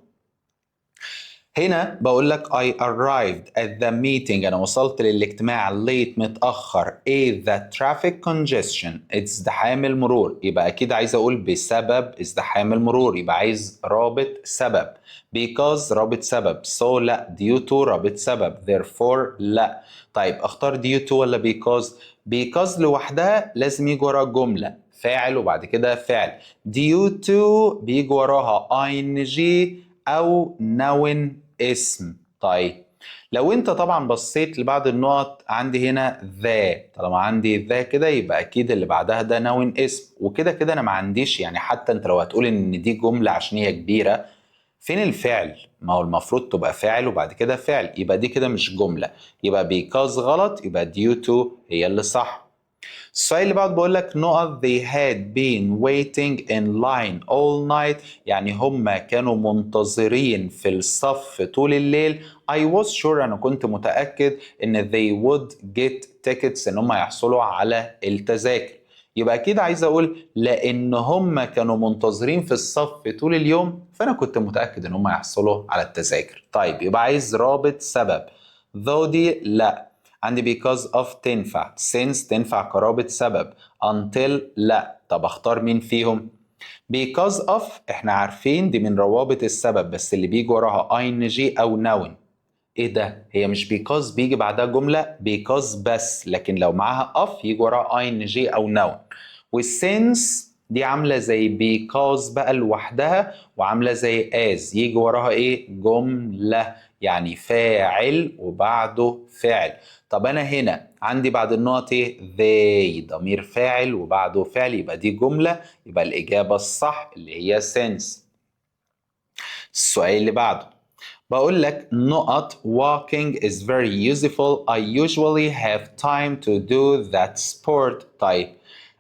[SPEAKER 1] هنا بقول لك I arrived at the meeting، أنا وصلت للاجتماع late متأخر، إيه the traffic congestion، ازدحام المرور. يبقى أكيد عايز أقول بسبب ازدحام المرور، يبقى عايز رابط سبب. because رابط سبب، so لا، due to رابط سبب، therefore لا. طيب اختار due to ولا because؟ because لوحدها لازم يجي وراها جملة فاعل وبعد كده فعل. due to بيجي وراها ing او noun اسم. طيب لو انت طبعا بصيت لبعض النقط، عندي هنا the، طالما عندي the كده يبقى اكيد اللي بعدها ده noun اسم. وكده كده انا ما عنديش، يعني حتى انت لو هتقول ان دي جملة عشان هي كبيرة، فين الفعل؟ ما هو المفروض تبقى فاعل وبعد كده فعل، يبقى دي كده مش جملة، يبقى because غلط، يبقى due to هي اللي صح. السؤال اللي بعد بقول لك نقط they had been waiting in line all night، يعني هم كانوا منتظرين في الصف طول الليل. I was sure، أنا كنت متأكد إن they would get tickets، إن هم يحصلوا على التذاكر. يبقى اكيد عايز اقول لان هم كانوا منتظرين في الصف طول اليوم، فانا كنت متاكد ان هم هيحصلوا على التذاكر. طيب يبقى عايز رابط سبب. though دي لا، عندي because of تنفع، since تنفع كرابط سبب، until لا. طب اختار مين فيهم؟ because of احنا عارفين دي من روابط السبب، بس اللي بيجي وراها ing او noun. ايه ده؟ هي مش because بيجي بعدها جملة؟ because بس، لكن لو معاها of يجي وراها ing او noun. وال since دي عاملة زي because بقى لوحدها، وعاملة زي as، يجي وراها ايه؟ جملة، يعني فاعل وبعده فعل. طب انا هنا عندي بعد النقط ايه؟ they، ضمير فاعل وبعده فعل، يبقى دي جملة، يبقى الإجابة الصح اللي هي since. السؤال اللي بعده بقول لك نقط walking is very useful، I usually have time to do that sport. طيب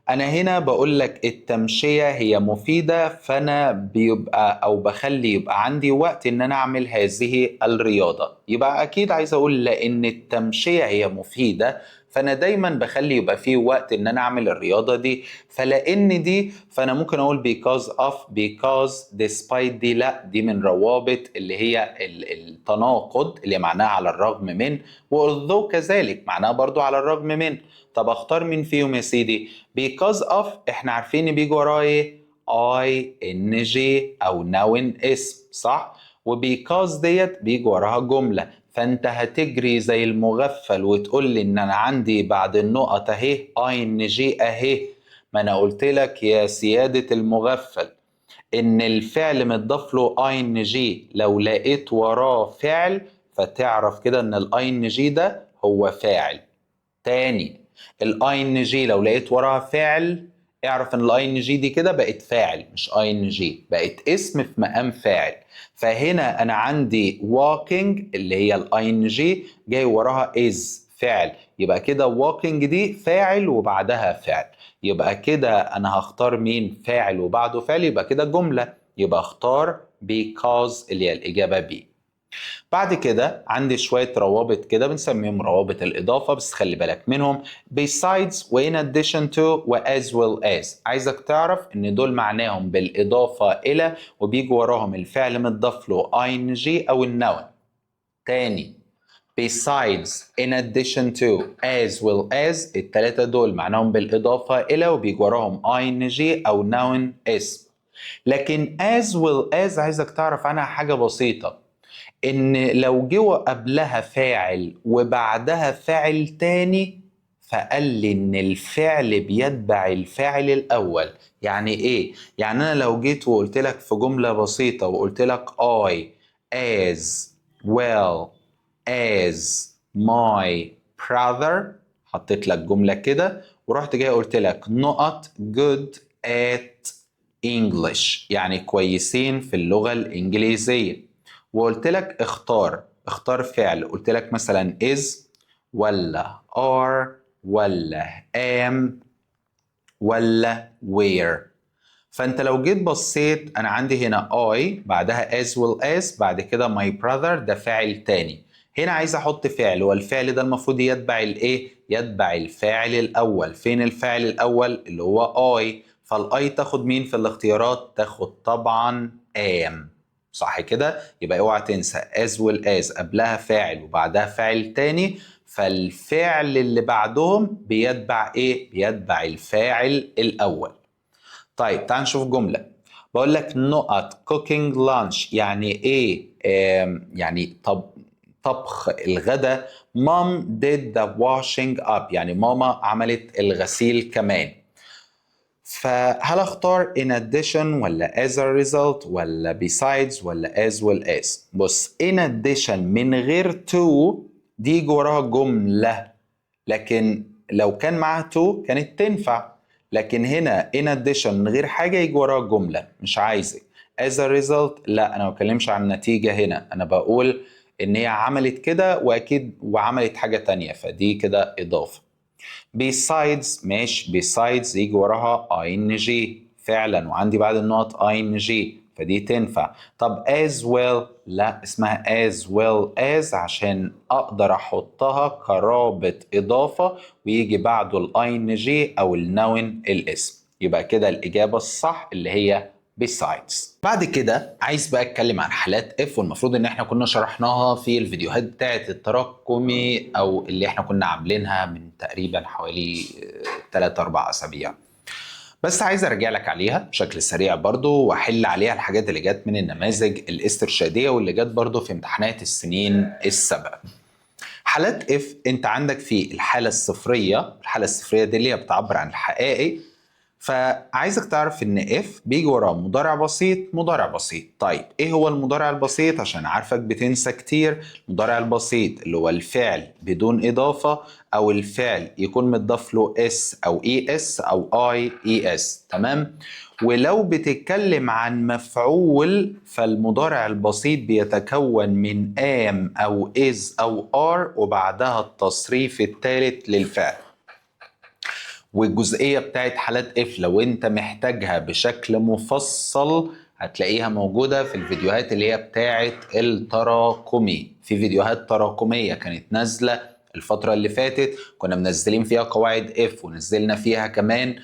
[SPEAKER 1] أنا هنا بقول لك التمشية هي مفيدة، فأنا بيبقى أو بخلي يبقى عندي وقت إن أنا أعمل هذه الرياضة. يبقى أكيد عايز أقول لأن التمشية هي مفيدة، فأنا دايما بخلي يبقى فيه وقت إن أنا أعمل الرياضة دي. فلأن دي فأنا ممكن أقول because of، because، despite دي لا، دي من روابط اللي هي التناقض اللي معناها على الرغم من، و although كذلك معناها برضو على الرغم من. طب اختار مين فيهم يا سيدي؟ because of احنا عارفين ان بيجي وراه ايه؟ ing او noun اسم، صح؟ و because ديت بيجي وراها جملة، فانت هتجري زي المغفل وتقول لي ان انا عندي بعد النقط اهي ing اهي. ما انا قلت لك يا سيادة المغفل ان الفعل متضاف له ing، لو لقيت وراه فعل فتعرف كده ان ال ing ده هو فاعل. تاني، ال ing لو لقيت وراها فعل اعرف ان ال ing دي كده بقت فاعل، مش ing، بقت اسم في مقام فاعل. فهنا انا عندي walking اللي هي ال ing جاي وراها is فعل، يبقى كده walking دي فاعل وبعدها فعل. يبقى كده انا هختار مين؟ فاعل وبعده فعل، يبقى كده جملة، يبقى اختار because اللي هي الإجابة B. بعد كده عندي شوية روابط كده بنسميهم روابط الإضافة، بس خلي بالك منهم: besides و in addition to و as well as. عايزك تعرف إن دول معناهم بالإضافة إلى، وبيجي وراهم الفعل متضاف له ing أو ال noun. تاني، besides، in addition to، as well as، التلاتة دول معناهم بالإضافة إلى، وبيجي وراهم ing أو noun اسم. لكن as well as عايزك تعرف عنها حاجة بسيطة، إن لو جه قبلها فاعل وبعدها فاعل تاني، فقال لي إن الفعل بيتبع الفاعل الأول. يعني إيه؟ يعني أنا لو جيت وقلت لك في جملة بسيطة وقلت لك I as well as my brother، حطيت لك جملة كده ورحت جاي قلت لك نقط good at English، يعني كويسين في اللغة الإنجليزية، وقلت لك اختار، اختار فعل، قلت لك مثلا is ولا are ولا am ولا were. فانت لو جيت بصيت انا عندي هنا I بعدها as well as بعد كده my brother، ده فاعل تاني. هنا عايز احط فعل، والفعل ده المفروض يتبع الايه؟ يتبع الفاعل الاول. فين الفاعل الاول؟ اللي هو I. فال I تاخد مين في الاختيارات؟ تاخد طبعا am، صح كده؟ يبقى اوعى تنسى as well as قبلها فاعل وبعدها فاعل تاني، فالفعل اللي بعدهم بيتبع ايه؟ بيتبع الفاعل الاول. طيب تعال نشوف جملة. بقول لك نقط cooking lunch، يعني ايه؟ يعني طبخ الغداء. mom did the washing up، يعني ماما عملت الغسيل كمان. فهل اختار in addition ولا as a result ولا besides ولا as well as؟ بص، in addition من غير to دي يجي وراها جملة، لكن لو كان معاها to كانت تنفع، لكن هنا in addition من غير حاجة يجي وراها جملة، مش عايزك. as a result لا، انا ما بتكلمش عن النتيجة هنا، انا بقول ان هي عملت كده واكيد وعملت حاجة تانية، فدي كده اضافة. besides ماشي، besides يجي وراها ing فعلا، وعندي بعد النقط ing، فدي تنفع. طب as well؟ لا، اسمها as well as عشان اقدر احطها كرابط اضافة ويجي بعده ال ing او ال noun الاسم. يبقى كده الاجابة الصح اللي هي besides. بعد كده عايز بقى اتكلم عن حالات if، والمفروض ان احنا كنا شرحناها في الفيديوهات بتاعه التراكمي او اللي احنا كنا عاملينها من تقريبا حوالي 3 4 اسابيع، بس عايز ارجع لك عليها بشكل سريع برضو واحل عليها الحاجات اللي جت من النماذج الاسترشاديه واللي جت برضو في امتحانات السنين السابقه. حالات if، انت عندك في الحالة الصفريه، الحالة الصفريه دي اللي هي بتعبر عن الحقائق، فعايزك تعرف ان if بيجي وراه مضارع بسيط مضارع بسيط. طيب ايه هو المضارع البسيط؟ عشان عارفك بتنسى كتير. المضارع البسيط اللي هو الفعل بدون اضافه، او الفعل يكون متضاف له s او es او ies، تمام؟ ولو بتتكلم عن مفعول فالمضارع البسيط بيتكون من am او is او are وبعدها التصريف الثالث للفعل. والجزئية بتاعت حالات if لو انت محتاجها بشكل مفصل هتلاقيها موجودة في الفيديوهات اللي هي بتاعت التراكمي. في فيديوهات تراكمية كانت نازلة الفترة اللي فاتت، كنا منزلين فيها قواعد if، ونزلنا فيها كمان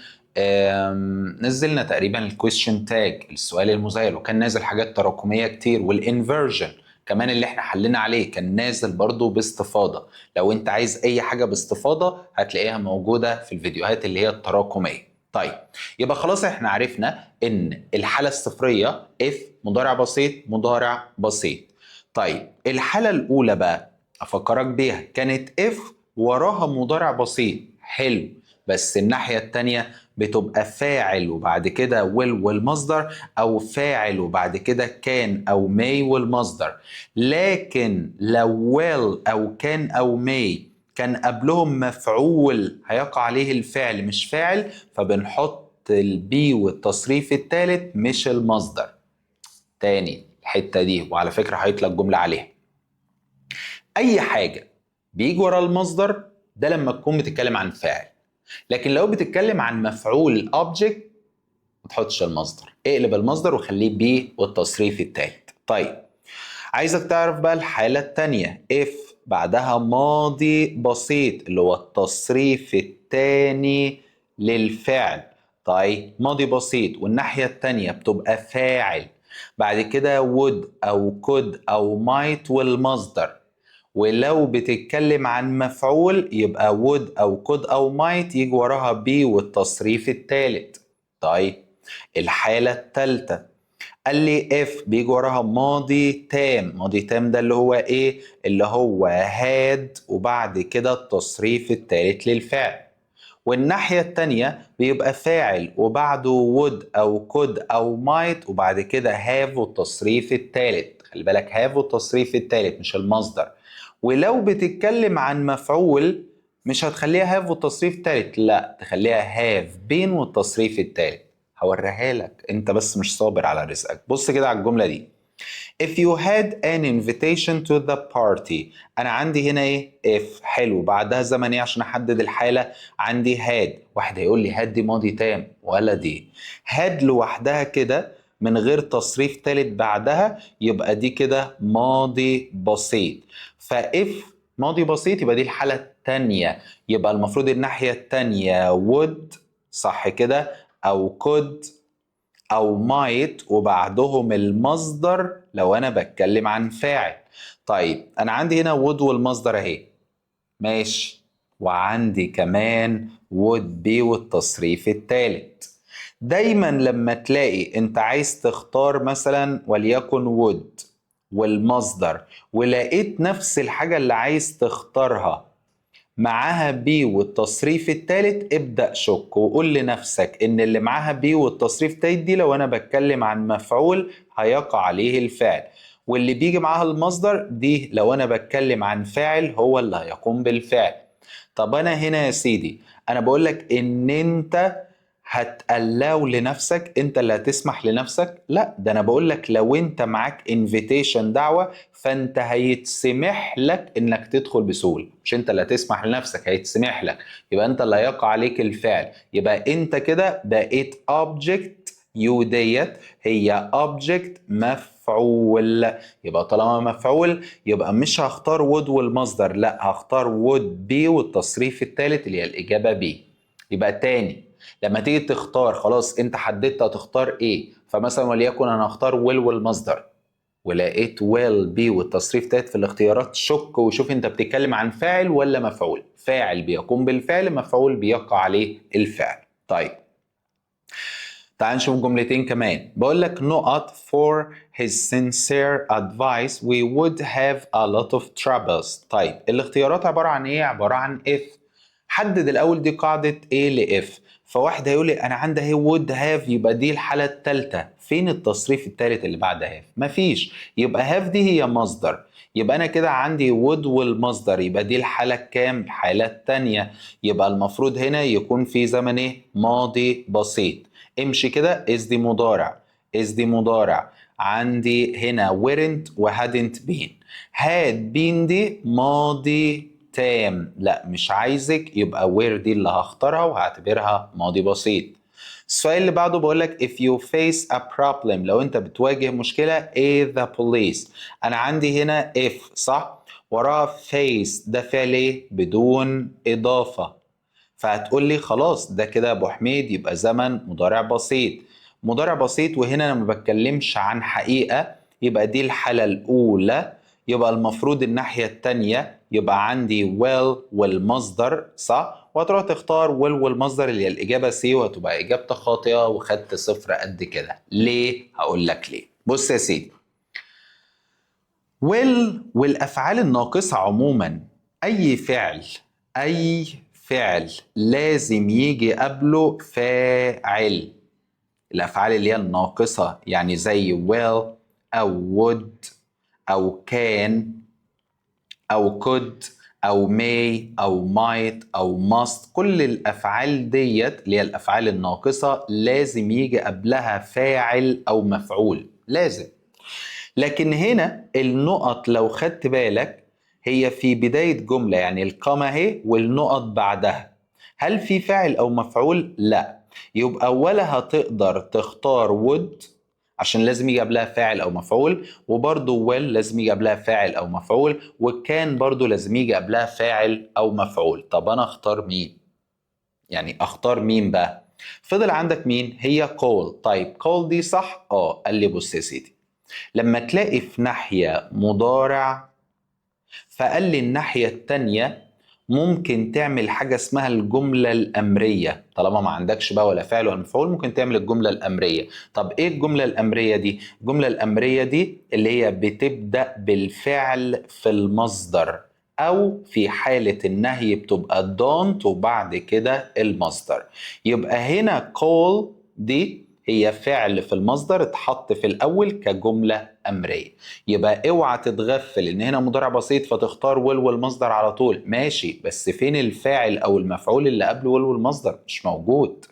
[SPEAKER 1] نزلنا تقريبا ال question tag، السؤال المذيل، وكان نازل حاجات تراكمية كتير، وال inversion كمان اللي احنا حلينا عليه كان نازل برضو باستفاضة. لو انت عايز اي حاجة باستفاضة هتلاقيها موجودة في الفيديوهات اللي هي التراكمية. طيب يبقى خلاص احنا عرفنا ان الحالة الصفرية if مضارع بسيط مضارع بسيط. طيب الحالة الاولى بقى افكرك بيها، كانت if وراها مضارع بسيط، حلو، بس الناحية التانية بتبقى فاعل وبعد كده will والمصدر، او فاعل وبعد كده can او may والمصدر. لكن لو will او can او may كان قبلهم مفعول هيقع عليه الفعل مش فاعل، فبنحط ال be والتصريف الثالث مش المصدر. تاني الحتة دي، وعلى فكرة هيطلع الجملة عليها. اي حاجة بيجي ورا المصدر ده لما تكون بتتكلم عن فاعل، لكن لو بتتكلم عن مفعول object ما تحطش المصدر، اقلب المصدر وخليه be والتصريف الثالث. طيب عايزك تعرف بقى الحالة التانية، if بعدها ماضي بسيط اللي هو التصريف الثاني للفعل. طيب ماضي بسيط والناحية التانية بتبقى فاعل، بعد كده would أو could أو might والمصدر. ولو بتتكلم عن مفعول يبقى would أو could أو might يجي وراها be والتصريف الثالث. طيب الحالة الثالثة قال لي if بيجي وراها ماضي تام. ماضي تام ده اللي هو ايه؟ اللي هو had وبعد كده التصريف الثالث للفعل. والناحية التانية بيبقى فاعل وبعده would أو could أو might وبعد كده have والتصريف الثالث. خلي بالك، have والتصريف الثالث مش المصدر. ولو بتتكلم عن مفعول مش هتخليها have والتصريف الثالث، لا، تخليها have been والتصريف الثالث. هوريها لك، انت بس مش صابر على رزقك. بص كده على الجملة دي: If you had an invitation to the party. أنا عندي هنا إيه؟ if، حلو، بعدها زمن إيه عشان أحدد الحالة؟ عندي had. واحد هيقول لي had دي ماضي تام. ولا دي had لوحدها كده من غير تصريف تالت بعدها يبقى دي كده ماضي بسيط. ف if ماضي بسيط يبقى دي الحالة التانية، يبقى المفروض الناحية التانية would، صح كده، أو could أو might وبعدهم المصدر لو أنا بتكلم عن فاعل. طيب أنا عندي هنا would والمصدر أهي، ماشي، وعندي كمان would be والتصريف الثالث. دايما لما تلاقي انت عايز تختار مثلا وليكن would والمصدر ولقيت نفس الحاجة اللي عايز تختارها معاها be والتصريف الثالث، ابدأ شك وقول لنفسك ان اللي معاها be والتصريف الثالث دي لو انا بتكلم عن مفعول هيقع عليه الفعل، واللي بيجي معاها المصدر دي لو انا بتكلم عن فاعل هو اللي هيقوم بالفعل. طب انا هنا يا سيدي انا بقول لك ان انت هت allow لنفسك، انت اللي هتسمح لنفسك؟ لا، ده انا بقول لك لو انت معاك invitation، دعوه، فانت هيتسمح لك انك تدخل بسهوله، مش انت اللي هتسمح لنفسك، هيتسمح لك، يبقى انت اللي هيقع عليك الفعل، يبقى انت كده بقيت object. you ديت هي object مفعول، يبقى طالما مفعول يبقى مش هختار would والمصدر، لا هختار would be والتصريف الثالث اللي هي الإجابة B. يبقى تاني لما تيجي تختار، خلاص انت حددت هتختار ايه، فمثلا وليكن انا هختار will والمصدر، ولقيت will be والتصريف تالت في الاختيارات، شك وشوف انت بتتكلم عن فاعل ولا مفعول. فاعل بيقوم بالفعل، مفعول بيقع عليه الفعل. طيب تعال نشوف جملتين كمان. بقول لك نقط for his sincere advice we would have a lot of troubles. طيب الاختيارات عبارة عن ايه؟ عبارة عن if. حدد الاول دي قاعدة ايه ل if. فواحد هيقول لي انا عندي اهي would have، يبقى دي الحالة الثالثة. فين التصريف الثالث اللي بعد have؟ مفيش. يبقى have دي هي مصدر، يبقى انا كده عندي would والمصدر، يبقى دي الحالة الكام؟ الحالة الثانية. يبقى المفروض هنا يكون في زمن ايه؟ ماضي بسيط. امشي كده، is دي مضارع، is دي مضارع، عندي هنا weren't و hadn't been. had been دي ماضي تام، لا مش عايزك، يبقى were دي اللي هختارها وهعتبرها ماضي بسيط. السؤال اللي بعده بقول لك if you face a problem، لو انت بتواجه مشكلة، ايه the police. انا عندي هنا if صح، وراها face، ده فعل ايه؟ بدون اضافة. فهتقول لي خلاص ده كده يا ابو حميد يبقى زمن مضارع بسيط. مضارع بسيط، وهنا انا ما بتكلمش عن حقيقة، يبقى دي الحالة الأولى، يبقى المفروض الناحية التانية يبقى عندي will والمصدر صح، وهتروح تختار will والمصدر اللي هي الإجابة C، وهتبقى إجابتك خاطئة وخدت صفر قد كده. ليه؟ هقول لك ليه. بص يا سيدي، will والأفعال الناقصة عموما، أي فعل، أي فعل لازم يجي قبله فاعل. الأفعال اللي هي الناقصة يعني زي will أو would أو can أو could أو may أو might أو must، كل الأفعال ديت اللي هي الأفعال الناقصة لازم يجي قبلها فاعل أو مفعول، لازم. لكن هنا النقط لو خدت بالك هي في بداية جملة، يعني ال comma اهي والنقط بعدها، هل في فاعل أو مفعول؟ لا. يبقى ولا هتقدر تختار would عشان لازم يجي قبلها فاعل او مفعول، وبرضه will لازم يجي قبلها فاعل او مفعول، و can برضه لازم يجي قبلها فاعل او مفعول. طب انا اختار مين؟ يعني اختار مين بقى؟ فضل عندك مين؟ هي call. طيب call دي صح؟ اه. قال لي بص يا سيدي، لما تلاقي في ناحية مضارع، فقال لي الناحية التانية ممكن تعمل حاجة اسمها الجملة الأمرية. طالما ما عندكش بقى ولا فاعل ولا مفعول ممكن تعمل الجملة الأمرية. طب إيه الجملة الأمرية دي؟ الجملة الأمرية دي اللي هي بتبدأ بالفعل في المصدر، أو في حالة النهي بتبقى don't وبعد كده المصدر. يبقى هنا call دي هي فعل في المصدر اتحط في الأول كجملة أمرية. يبقى اوعى تتغفل إن هنا مضارع بسيط فتختار will والمصدر على طول، ماشي، بس فين الفاعل أو المفعول اللي قبل will والمصدر؟ مش موجود.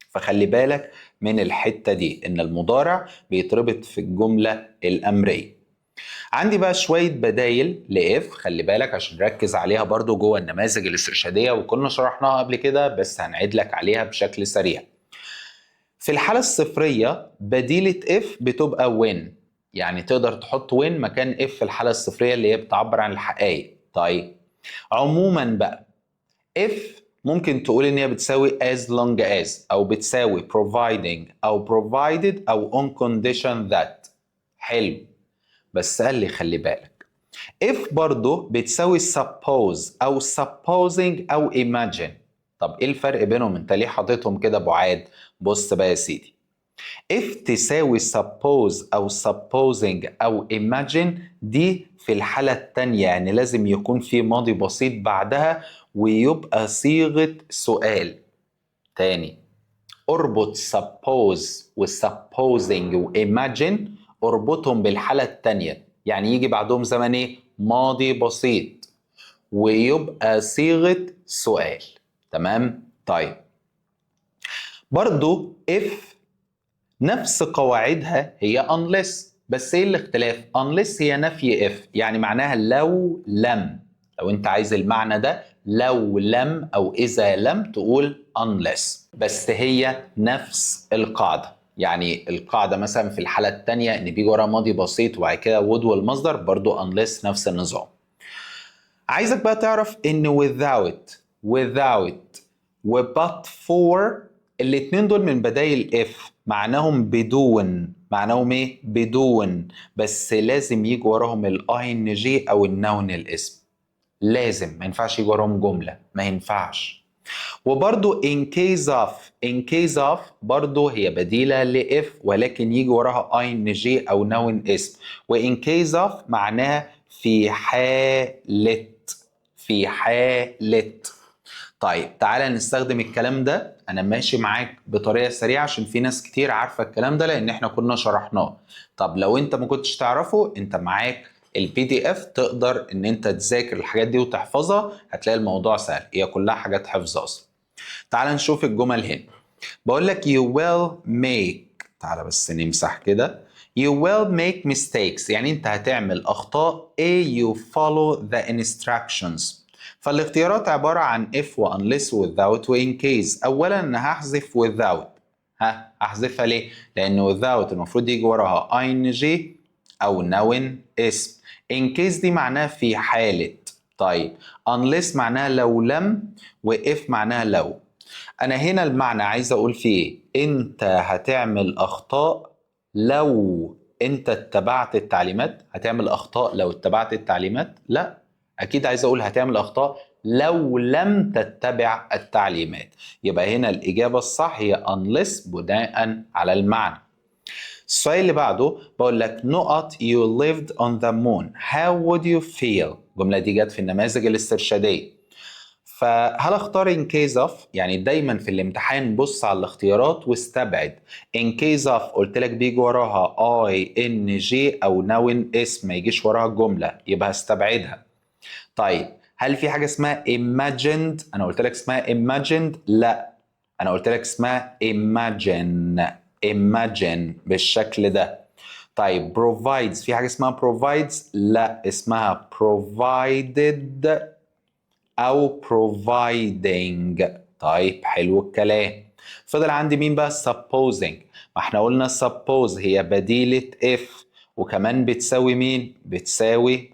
[SPEAKER 1] فخلي بالك من الحتة دي إن المضارع بيتربط في الجملة الأمرية. عندي بقى شوية بدايل ل if، خلي بالك عشان نركز عليها برضو جوه النماذج الاسترشادية، وكنا شرحناها قبل كده بس هنعيد لك عليها بشكل سريع. في الحالة الصفرية بديلة if بتبقى when، يعني تقدر تحط when مكان if في الحالة الصفرية اللي هي بتعبر عن الحقائق. طيب عموما بقى if ممكن تقول ان هي بتساوي as long as، او بتساوي providing، او provided، او on condition that. حلو، بس قال لي خلي بالك if برضو بتساوي suppose او supposing او imagine. طب ايه الفرق بينهم؟ انت ليه حاططهم كده بعاد؟ بص بقى يا سيدي، if تساوي suppose او supposing او imagine دي في الحالة التانية، يعني لازم يكون في ماضي بسيط بعدها ويبقى صيغة سؤال. تاني، اربط suppose و supposing و imagine، اربطهم بالحالة التانية، يعني يجي بعدهم زمن ايه؟ ماضي بسيط ويبقى صيغة سؤال. تمام؟ طيب برضو if نفس قواعدها هي unless، بس ايه الاختلاف؟ unless هي نفي if، يعني معناها لو لم، لو انت عايز المعنى ده لو لم او اذا لم تقول unless، بس هي نفس القاعدة. يعني القاعدة مثلا في الحالة الثانية ان بيجي وراها ماضي بسيط وبعد كده would والمصدر، برضو unless نفس النظام. عايزك بقى تعرف ان without، without و but for الاتنين دول من بدايل if، معناهم بدون. معناهم ايه؟ بدون، بس لازم يجي وراهم ال ing او ال noun الاسم، لازم، ما ينفعش يجي وراهم جملة، ما ينفعش. وبرضو in case of، in case of برضو هي بديلة ل if، ولكن يجي وراها ing أو noun اسم. و in case of معناها في حالة، في حالة. طيب تعالى نستخدم الكلام ده. انا ماشي معاك بطريقة سريعة عشان في ناس كتير عارفه الكلام ده لان احنا كنا شرحناه. طب لو انت ما كنتش تعرفه، انت معاك ال PDF، تقدر ان انت تذاكر الحاجات دي وتحفظها، هتلاقي الموضوع سهل، هي كلها حاجات حفظ اصلا. تعال نشوف الجمل هنا. بقول لك you will make، تعال بس نمسح كده، you will make mistakes، يعني انت هتعمل اخطاء ايه you follow the instructions. فالاختيارات عبارة عن if و unless without و in case. اولا انا هحذف without. ها، هحذفها ليه؟ لان without المفروض يجي وراها ing او noun اسم. in case دي معناها في حالة. طيب unless معناها لو لم، و if معناها لو. انا هنا المعنى عايز اقول فيه ايه؟ انت هتعمل اخطاء لو انت اتبعت التعليمات. هتعمل اخطاء لو اتبعت التعليمات؟ لا، اكيد عايز اقول هتعمل اخطاء لو لم تتبع التعليمات. يبقى هنا الاجابة الصح هي unless بناء على المعنى. السؤال اللي بعده بقول لك نقط you lived on the moon، how would you feel؟ الجملة دي جت في النماذج الاسترشادية. فهل اختار in case of؟ يعني دايما في الامتحان بص على الاختيارات واستبعد. in case of قلت لك بيجي وراها ing او noun اسم، ما يجيش وراها جملة، يبقى هستبعدها. طيب هل في حاجة اسمها imagined؟ انا قلت لك اسمها imagined؟ لا، انا قلت لك اسمها imagine، imagine بالشكل ده. طيب provides، في حاجة اسمها provides؟ لا، اسمها provided أو providing. طيب حلو الكلام. فضل عندي مين بقى؟ supposing. ما احنا قلنا suppose هي بديلة if، وكمان بتساوي مين؟ بتساوي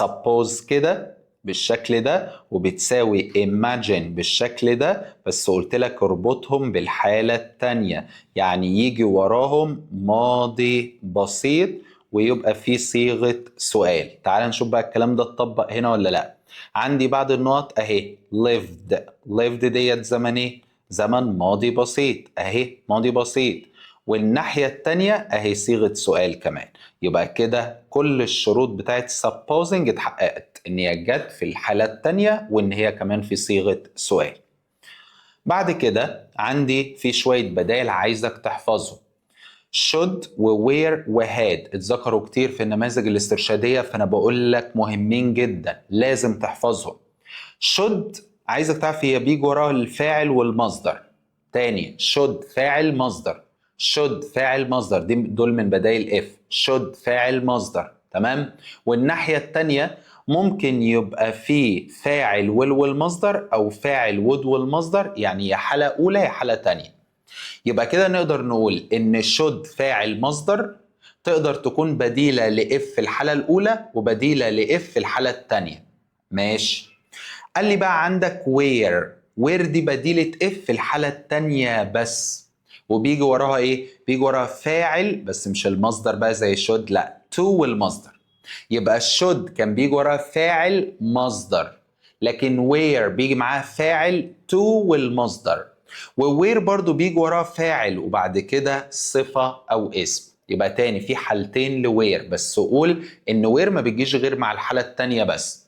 [SPEAKER 1] suppose كده بالشكل ده، وبتساوي imagine بالشكل ده، بس قلت لك اربطهم بالحالة التانية، يعني يجي وراهم ماضي بسيط ويبقى في صيغة سؤال. تعال نشوف بقى الكلام ده اتطبق هنا ولا لا. عندي بعد النقط اهي lived، lived ديت زمن ايه؟ زمن ماضي بسيط، اهي ماضي بسيط. والناحية التانية اهي صيغة سؤال كمان. يبقى كده كل الشروط بتاعت supposing اتحققت، ان هي جت في الحالة التانية وان هي كمان في صيغة سؤال. بعد كده عندي في شوية بدائل عايزك تحفظهم. should و were و had اتذكروا كتير في النماذج الاسترشادية، فأنا بقول لك مهمين جدا، لازم تحفظهم. should عايزك تعرف هي بيجي وراها الفاعل والمصدر. تاني، should فاعل مصدر، should فاعل مصدر، دي دول من بدايل if، should فاعل مصدر، تمام. والناحية التانية ممكن يبقى في فاعل will والمصدر او فاعل would والمصدر، يعني يا حالة اولى يا حالة تانية. يبقى كده نقدر نقول ان should فاعل مصدر تقدر تكون بديلة ل if في الحالة الأولى وبديلة ل if في الحالة التانية. ماشي. قال لي بقى عندك were، were دي بديلة if في الحالة التانية بس، وبيجي وراها ايه؟ بيجي وراها فاعل بس مش المصدر بقى زي should، لا، to والمصدر. يبقى should كان بيجي وراها فاعل مصدر، لكن were بيجي معاها فاعل to والمصدر. و were برضو بيجي وراها فاعل وبعد كده صفة أو اسم. يبقى تاني في حالتين ل were، بس قول إن were ما بتجيش غير مع الحالة التانية بس.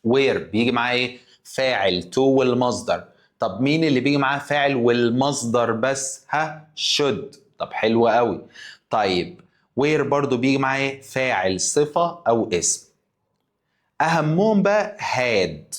[SPEAKER 1] were بيجي معاه ايه؟ فاعل to والمصدر. طب مين اللي بيجي معاه فاعل والمصدر بس؟ ها، should. طب حلو قوي. طيب were برضو بيجي معاه إيه؟ فاعل صفة أو اسم. أهمهم بقى had.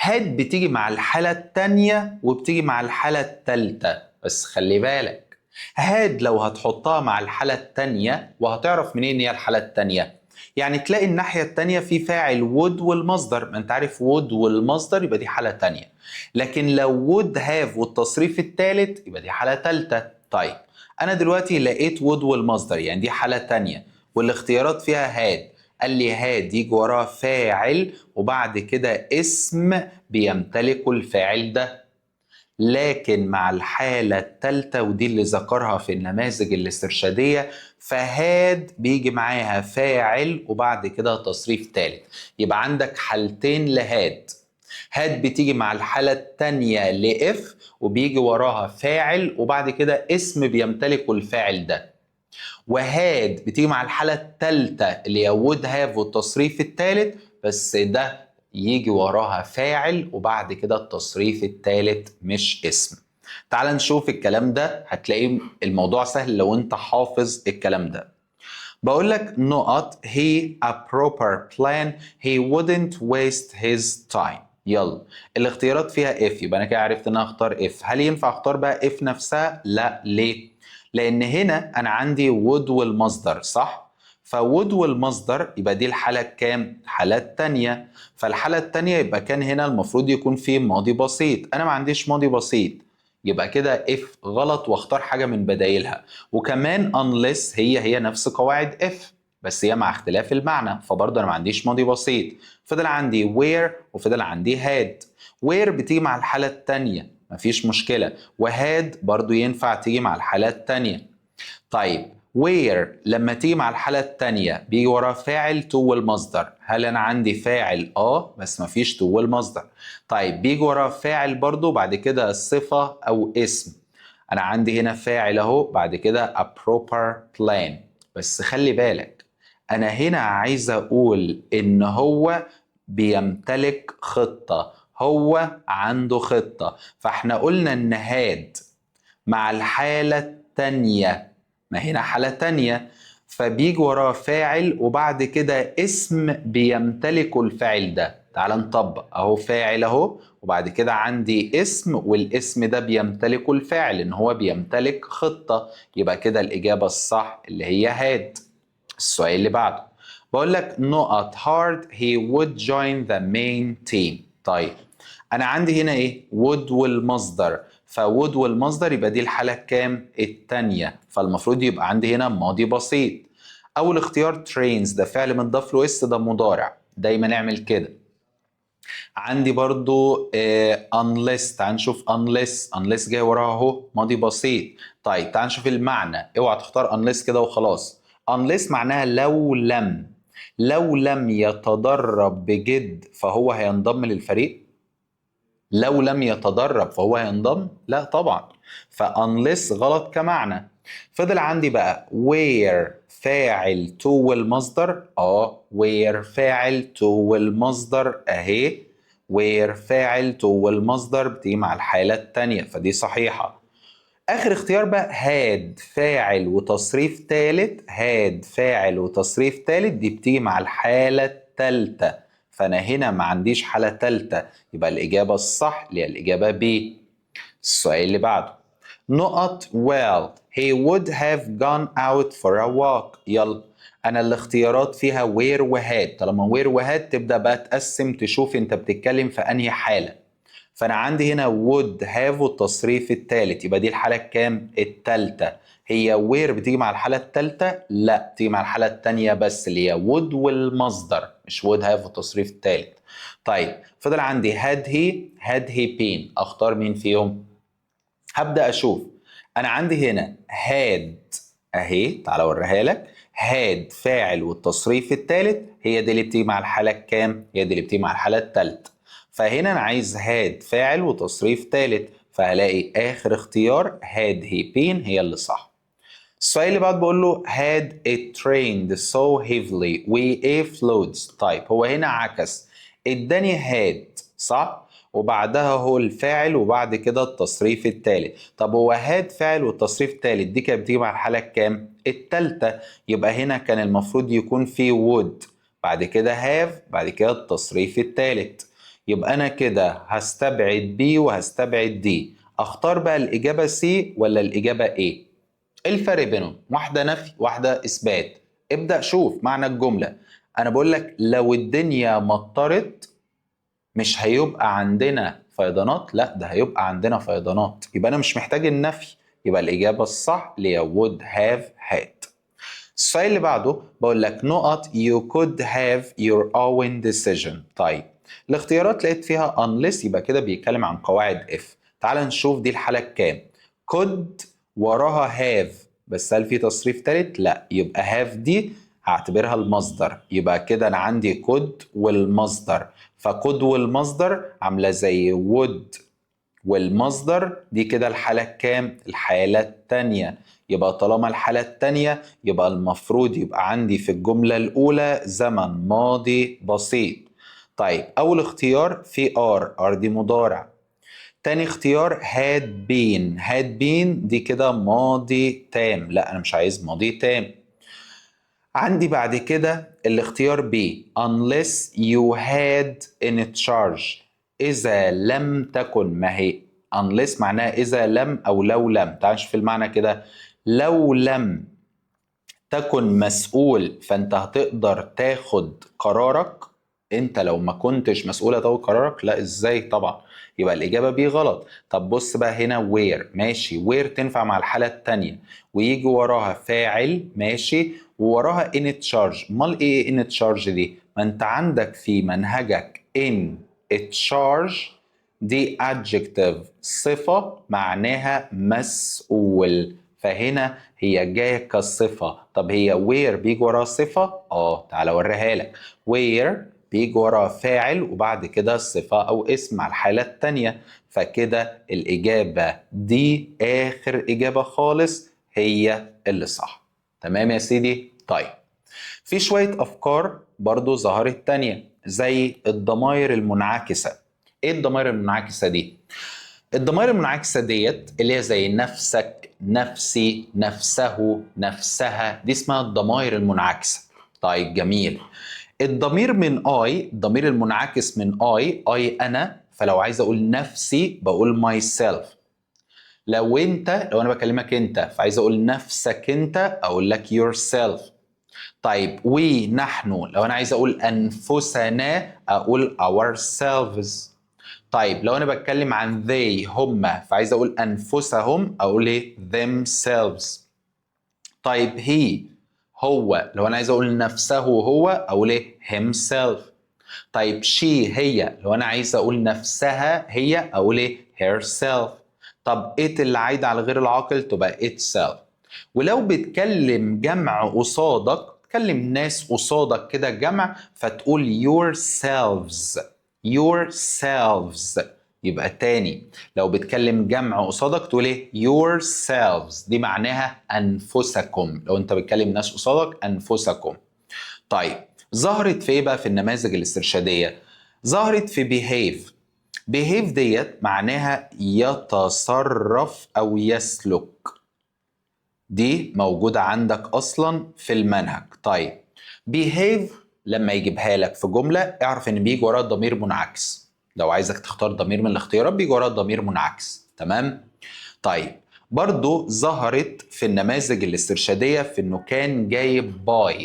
[SPEAKER 1] had بتيجي مع الحالة التانية وبتيجي مع الحالة التالتة، بس خلي بالك had لو هتحطها مع الحالة التانية، وهتعرف منين هي الحالة التانية؟ يعني تلاقي الناحية التانية في فاعل would والمصدر، ما انت عارف would والمصدر يبقى دي حالة تانية. لكن لو would have والتصريف التالت يبقى دي حالة تالتة. طيب طيب، انا دلوقتي لقيت would والمصدر، يعني دي حالة تانية، والاختيارات فيها had. قال لي had يجي وراه فاعل وبعد كده اسم بيمتلكه الفاعل ده. لكن مع الحالة الثالثة، ودي اللي ذكرها في النماذج الاسترشادية، ف had بيجي معاها فاعل وبعد كده تصريف ثالث. يبقى عندك حالتين ل had: had بتيجي مع الحالة الثانية ل if وبيجي وراها فاعل وبعد كده اسم بيمتلكه الفاعل ده، و had بتيجي مع الحالة الثالثة اللي هي would have والتصريف الثالث، بس ده يجي وراها فاعل وبعد كده التصريف الثالث مش اسم. تعال نشوف الكلام ده، هتلاقي الموضوع سهل لو انت حافظ الكلام ده. بقول لك نقط he a proper plan he wouldn't waste his time. يلا، الاختيارات فيها if، يبقى انا كده عرفت ان انا اختار if. هل ينفع اختار بقى if نفسها؟ لا. ليه؟ لان هنا انا عندي would والمصدر، صح؟ ف would والمصدر يبقى دي الحالة الكام؟ الحالة التانية. فالحالة التانية يبقى كان هنا المفروض يكون في ماضي بسيط، انا ما عنديش ماضي بسيط، يبقى كده if غلط واختار حاجة من بدايلها. وكمان unless هي هي نفس قواعد if بس هي مع اختلاف المعنى، فبرضه انا ما عنديش ماضي بسيط. فضل عندي were وفضل عندي had. were بتيجي مع الحالة التانية، مفيش مشكلة، و had برضو ينفع تيجي مع الحالة التانية. طيب، were لما تيجي مع الحالة التانية بيجي وراه فاعل to والمصدر. هل أنا عندي فاعل؟ آه، بس مفيش to والمصدر. طيب، بيجي وراه فاعل برضو بعد كده صفة أو اسم. أنا عندي هنا فاعل أهو، بعد كده a proper plan. بس خلي بالك، أنا هنا عايز أقول إن هو بيمتلك خطة، هو عنده خطة. فاحنا قلنا إن had مع الحالة التانية، ما هنا حالة تانية، فبيجي وراه فاعل وبعد كده اسم بيمتلكه الفاعل ده. تعال نطبق، اهو فاعل اهو وبعد كده عندي اسم، والاسم ده بيمتلكه الفاعل ان هو بيمتلك خطة. يبقى كده الإجابة الصح اللي هي had. السؤال اللي بعده بقول لك نقط hard he would join the main team. طيب، انا عندي هنا ايه؟ would والمصدر. ف would والمصدر يبقى دي الحالة الكام؟ التانية. فالمفروض يبقى عندي هنا ماضي بسيط. اول اختيار trains، ده فعل متضاف له s، ده مضارع، دايما اعمل كده. عندي برضو unless، تعال نشوف unless. unless جاي وراها اهو ماضي بسيط. طيب، تعال نشوف المعنى، اوعى تختار unless كده وخلاص. unless معناها لو لم، لو لم يتدرب بجد فهو هينضم للفريق. لو لم يتدرب فهو هينضم؟ لا طبعا. ف unless غلط كمعنى. فضل عندي بقى were فاعل to والمصدر. Were فاعل to والمصدر اهي، were فاعل to والمصدر بتيجي مع الحالة التانية، فدي صحيحة. اخر اختيار بقى had فاعل وتصريف ثالث. had فاعل وتصريف ثالث دي بتيجي مع الحالة الثالثة، فانا هنا ما عنديش حالة ثالثة، يبقى الإجابة الصح اللي هي الإجابة B. السؤال اللي بعده نقط well he would have gone out for a walk. يلا، انا الاختيارات فيها were و had. طالما were و had تبدا بقى تقسم، تشوف انت بتتكلم في انهي حاله. فانا عندي هنا would have والتصريف الثالث، يبقى دي الحاله الكام؟ الثالثه. هي were بتيجي مع الحاله الثالثه؟ لا، بتيجي مع الحاله الثانيه بس، اللي هي would والمصدر، مش would have والتصريف الثالث. طيب، فضل عندي had he، had he been. اختار مين فيهم؟ هبدا اشوف، انا عندي هنا had اهي، تعالى اوريها لك. had فاعل والتصريف الثالث، هي دي اللي بتيجي مع الحاله الكام؟ هي دي اللي بتيجي مع الحاله الثالثه. فهنا انا عايز had فاعل وتصريف ثالث، فهلاقي اخر اختيار had he been هي اللي صح. السؤال اللي بعد بقول له had it rained so heavily we ايه floods. طيب، هو هنا عكس، اداني had، صح؟ وبعدها هو الفاعل وبعد كده التصريف الثالث. طب هو had فاعل والتصريف الثالث دي كانت بتيجي مع الحالة الكام؟ الثالثة. يبقى هنا كان المفروض يكون في would بعد كده have بعد كده التصريف الثالث. يبقى انا كده هستبعد B وهستبعد D، اختار بقى الإجابة C ولا الإجابة A؟ ايه الفرق بينهم؟ واحدة نفي، واحدة إثبات. ابدأ شوف معنى الجملة. أنا بقول لك لو الدنيا مطرت مش هيبقى عندنا فيضانات؟ لا، ده هيبقى عندنا فيضانات. يبقى أنا مش محتاج النفي، يبقى الإجابة الصح اللي هي would have had. السؤال اللي بعده بقول لك نقط you could have your own decision. طيب الاختيارات لقيت فيها unless، يبقى كده بيتكلم عن قواعد if. تعال نشوف دي الحالة الكام. could وراها have، بس هل في تصريف تالت؟ لا، يبقى have دي هعتبرها المصدر. يبقى كده انا عندي could والمصدر، ف could والمصدر عامله زي would والمصدر. دي كده الحالة الكام؟ الحالة التانية. يبقى طالما الحالة التانية يبقى المفروض يبقى عندي في الجملة الأولى زمن ماضي بسيط. طيب أول اختيار في are، are دي مضارع. تاني اختيار had been، had been دي كده ماضي تام، لا أنا مش عايز ماضي تام. عندي بعد كده الاختيار B unless you had in charge، إذا لم تكن. ما هي unless معناها إذا لم أو لو لم. تعال نشوف المعنى كده، لو لم تكن مسؤول فأنت هتقدر تاخد قرارك. انت لو ما كنتش مسؤول هتاخد قرارك؟ لا، ازاي طبعا. يبقى الاجابة B غلط. طب بص بقى هنا were، ماشي، were تنفع مع الحالة الثانية ويجي وراها فاعل، ماشي، ووراها in charge. امال ايه in charge دي؟ ما انت عندك في منهجك in charge دي adjective صفة معناها مسؤول، فهنا هي جاية كصفة. طب هي were بيجي وراها صفة؟ اه، تعالى اوريها لك. were بيجي وراها فاعل وبعد كده صفة أو اسم على الحالة التانية. فكده الإجابة دي آخر إجابة خالص هي اللي صح. تمام يا سيدي؟ طيب في شوية أفكار برضو ظهرت تانية زي الضمائر المنعكسة. إيه الضمائر المنعكسة دي؟ الضمائر المنعكسة ديت اللي هي زي نفسك، نفسي، نفسه، نفسها، دي اسمها الضمائر المنعكسة. طيب جميل. الضمير من I، الضمير المنعكس من I، I انا، فلو عايز اقول نفسي بقول myself. لو انت، لو انا بكلمك انت فعايز اقول نفسك انت، اقول لك yourself. طيب we نحن، لو انا عايز اقول انفسنا اقول ourselves. طيب لو انا بتكلم عن they هم، فعايز اقول انفسهم، اقول ايه؟ themselves. طيب he هو، لو انا عايز اقول نفسه هو، اقول ايه؟ himself. طيب she هي، لو انا عايز اقول نفسها هي، اقول ايه؟ herself. طب it اللي عايدة على غير العاقل تبقى itself. ولو بتكلم جمع قصادك، تكلم ناس قصادك كده جمع، فتقول yourselves، yourselves. يبقى تاني لو بتكلم جمع قصادك تقول ايه؟ yourselves، دي معناها انفسكم. لو انت بتكلم ناس قصادك انفسكم. طيب ظهرت في ايه بقى في النماذج الاسترشاديه؟ ظهرت في behave. behave ديت معناها يتصرف او يسلك، دي موجودة عندك أصلا في المنهج. طيب behave لما يجيبها لك في جملة اعرف إن بيجي وراها ضمير منعكس. لو عايزك تختار ضمير من الاختيارات بيجي وراها ضمير منعكس. تمام؟ طيب برضو ظهرت في النماذج الاسترشادية في إنه كان جايب by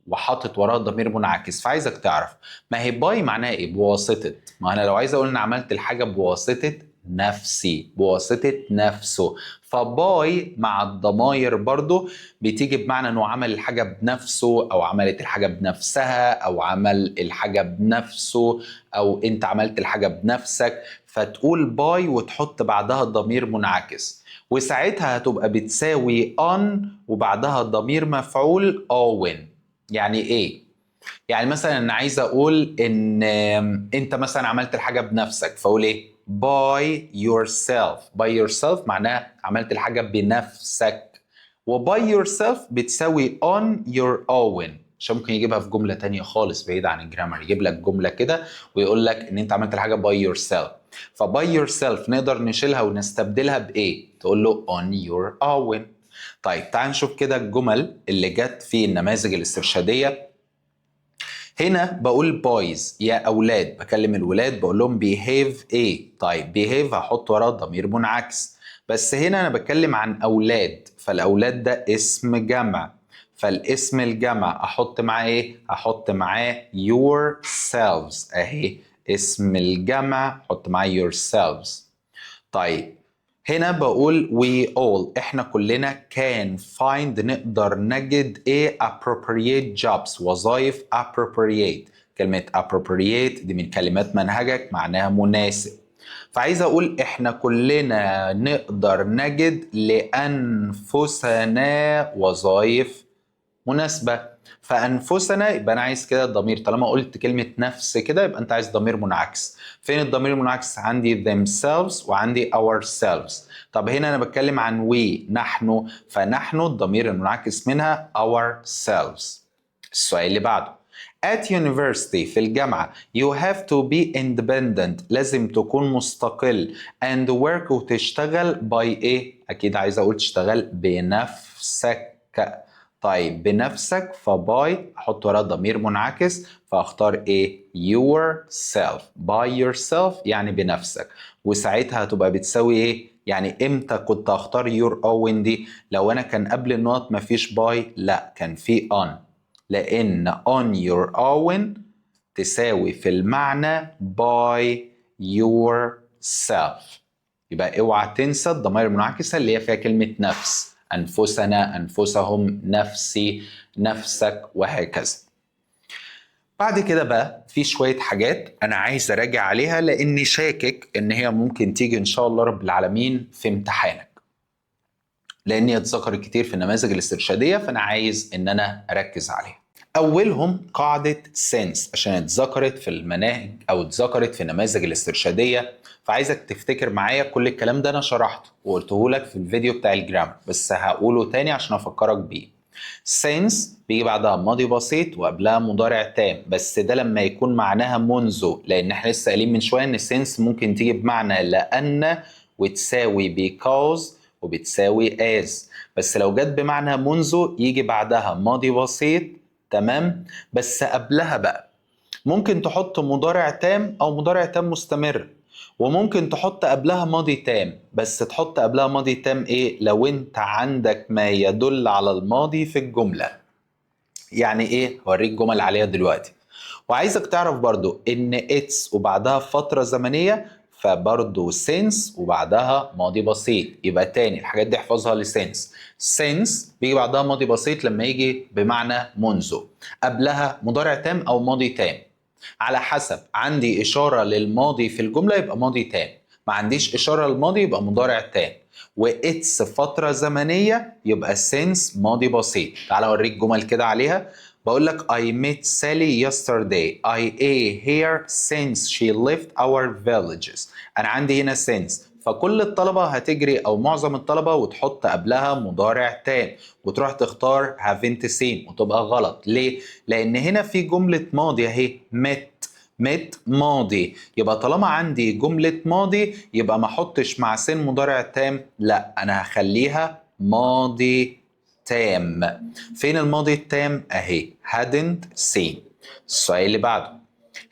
[SPEAKER 1] وحاطط وراها ضمير منعكس. فعايزك تعرف ما هي by معناها ايه؟ بواسطة. ما انا لو عايز اقول ان عملت الحاجة بواسطة نفسي، بواسطة نفسه، ف by مع الضماير برضو بتيجي بمعنى انه عمل الحاجة بنفسه، او عملت الحاجة بنفسها، او عمل الحاجة بنفسه، او انت عملت الحاجة بنفسك. فتقول by وتحط بعدها ضمير منعكس، وساعتها هتبقى بتساوي on وبعدها ضمير مفعول own. يعني ايه؟ يعني مثلا انا عايز اقول ان انت مثلا عملت الحاجة بنفسك، فاقول ايه؟ by yourself. by yourself معناها عملت الحاجة بنفسك، و by yourself بتساوي on your own. عشان ممكن يجيبها في جملة تانية خالص بعيد عن ال grammar، يجيب لك جملة كده ويقول لك ان انت عملت الحاجة by yourself، ف by yourself نقدر نشيلها ونستبدلها بايه؟ تقول له on your own. طيب تعال نشوف كده الجمل اللي جت في النماذج الاسترشاديه. هنا بقول boys يا اولاد، بكلم الولاد بقول لهم behave ايه؟ طيب behave هحط وراه ضمير منعكس، بس هنا انا بتكلم عن اولاد، فالاولاد ده اسم جمع، فالاسم الجمع احط معاه ايه؟ احط معاه yourselves. اهي اسم الجمع احط معاه yourselves. طيب هنا بقول we all، احنا كلنا، can find نقدر نجد ايه؟ appropriate jobs، وظائف appropriate. كلمة appropriate دي من كلمات منهجك، معناها مناسب. فعايز اقول احنا كلنا نقدر نجد لانفسنا وظائف مناسبة. فانفسنا يبقى انا عايز كده الضمير، طالما قلت كلمة نفس كده يبقى انت عايز ضمير منعكس. فين الضمير المنعكس؟ عندي themselves وعندي ourselves. طب هنا انا بتكلم عن we، نحن، فنحن الضمير المنعكس منها ourselves. السؤال اللي بعده: At university، في الجامعة، you have to be independent، لازم تكون مستقل، and work وتشتغل، by ايه؟ أكيد عايز أقول تشتغل بنفسك. طيب بنفسك، ف by احط وراه ضمير منعكس، فاختار ايه؟ yourself. by yourself يعني بنفسك. وساعتها هتبقى بتساوي ايه؟ يعني امتى كنت اختار your own دي؟ لو انا كان قبل النقط مفيش by، لا، كان في on، لان on your own تساوي في المعنى by yourself. يبقى اوعى تنسى الضمائر المنعكسة اللي هي فيها كلمة نفس: أنفسنا، أنفسهم، نفسي، نفسك، وهكذا. بعد كده بقى في شوية حاجات أنا عايز أراجع عليها، لأني شاكك إن هي ممكن تيجي إن شاء الله رب العالمين في امتحانك، لأن هي اتذكرت كتير في النماذج الاسترشادية، فأنا عايز إن أنا أركز عليها. أولهم قاعدة since، عشان اتذكرت في المناهج أو اتذكرت في النماذج الاسترشادية. فعايزك تفتكر معايا كل الكلام ده، أنا شرحته وقلته لك في الفيديو بتاع ال grammar، بس هقوله تاني عشان أفكرك بيه. since بيجي بعدها ماضي بسيط وقبلها مضارع تام، بس ده لما يكون معناها منذ، لان احنا لسه قايلين من شوية ان since ممكن تيجي بمعنى لان وتساوي because وبتساوي as. بس لو جت بمعنى منذ يجي بعدها ماضي بسيط، تمام؟ بس قبلها بقى ممكن تحط مضارع تام او مضارع تام مستمر، وممكن تحط قبلها ماضي تام. بس تحط قبلها ماضي تام ايه؟ لو انت عندك ما يدل على الماضي في الجملة. يعني ايه؟ هوريك جمل عليها دلوقتي. وعايزك تعرف برضو ان it's وبعدها فترة زمنية، فبرضو since وبعدها ماضي بسيط. يبقى تاني الحاجات دي احفظها ل since. since بيجي بعدها ماضي بسيط لما يجي بمعنى منذ، قبلها مضارع تام او ماضي تام على حسب، عندي إشارة للماضي في الجملة يبقى ماضي تام، ما عنديش إشارة للماضي يبقى مضارع تام. و it's فترة زمنية يبقى since ماضي بسيط. تعال أوريك جمل كده عليها. بقول لك I met Sally yesterday، I إيه her since she left our villages. أنا عندي هنا since، فكل الطلبة هتجري أو معظم الطلبة وتحط قبلها مضارع تام وتروح تختار haven't seen، وتبقى غلط. ليه؟ لأن هنا في جملة ماضي أهي، met. met ماضي، يبقى طالما عندي جملة ماضي يبقى ما احطش مع since مضارع تام، لا، أنا هخليها ماضي تام. فين الماضي التام؟ أهي، hadn't seen. السؤال اللي بعده: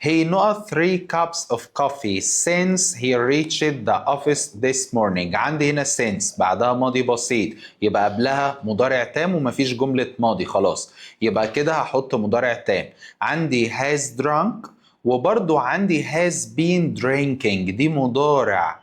[SPEAKER 1] He نقط 3 cups of coffee since he reached the office this morning. عندي هنا since بعدها ماضي بسيط، يبقى قبلها مضارع تام ومفيش جملة ماضي خلاص، يبقى كده هحط مضارع تام. عندي has drunk وبرضو عندي has been drinking، دي مضارع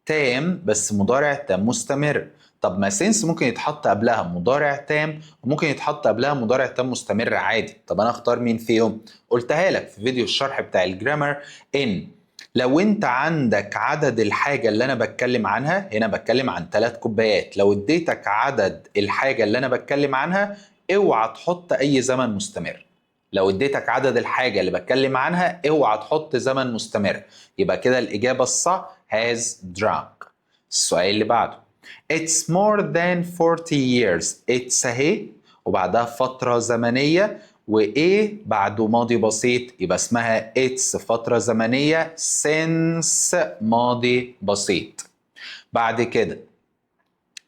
[SPEAKER 1] تام بس مضارع تام مستمر. طب ما since ممكن يتحط قبلها مضارع تام وممكن يتحط قبلها مضارع تام مستمر عادي. طب انا اختار مين فيهم؟ قلتها لك في فيديو الشرح بتاع ال grammar ان لو انت عندك عدد الحاجة اللي انا بتكلم عنها، هنا بتكلم عن 3 كوبايات، لو اديتك عدد الحاجة اللي انا بتكلم عنها اوعى تحط اي زمن مستمر. لو اديتك عدد الحاجة اللي بتكلم عنها اوعى تحط زمن مستمر. يبقى كده الإجابة الصح has drunk. السؤال اللي بعده: It's more than 40 years. It's اهي وبعدها فترة زمنية وإيه بعده؟ ماضي بسيط. يبقى اسمها it's فترة زمنية since ماضي بسيط. بعد كده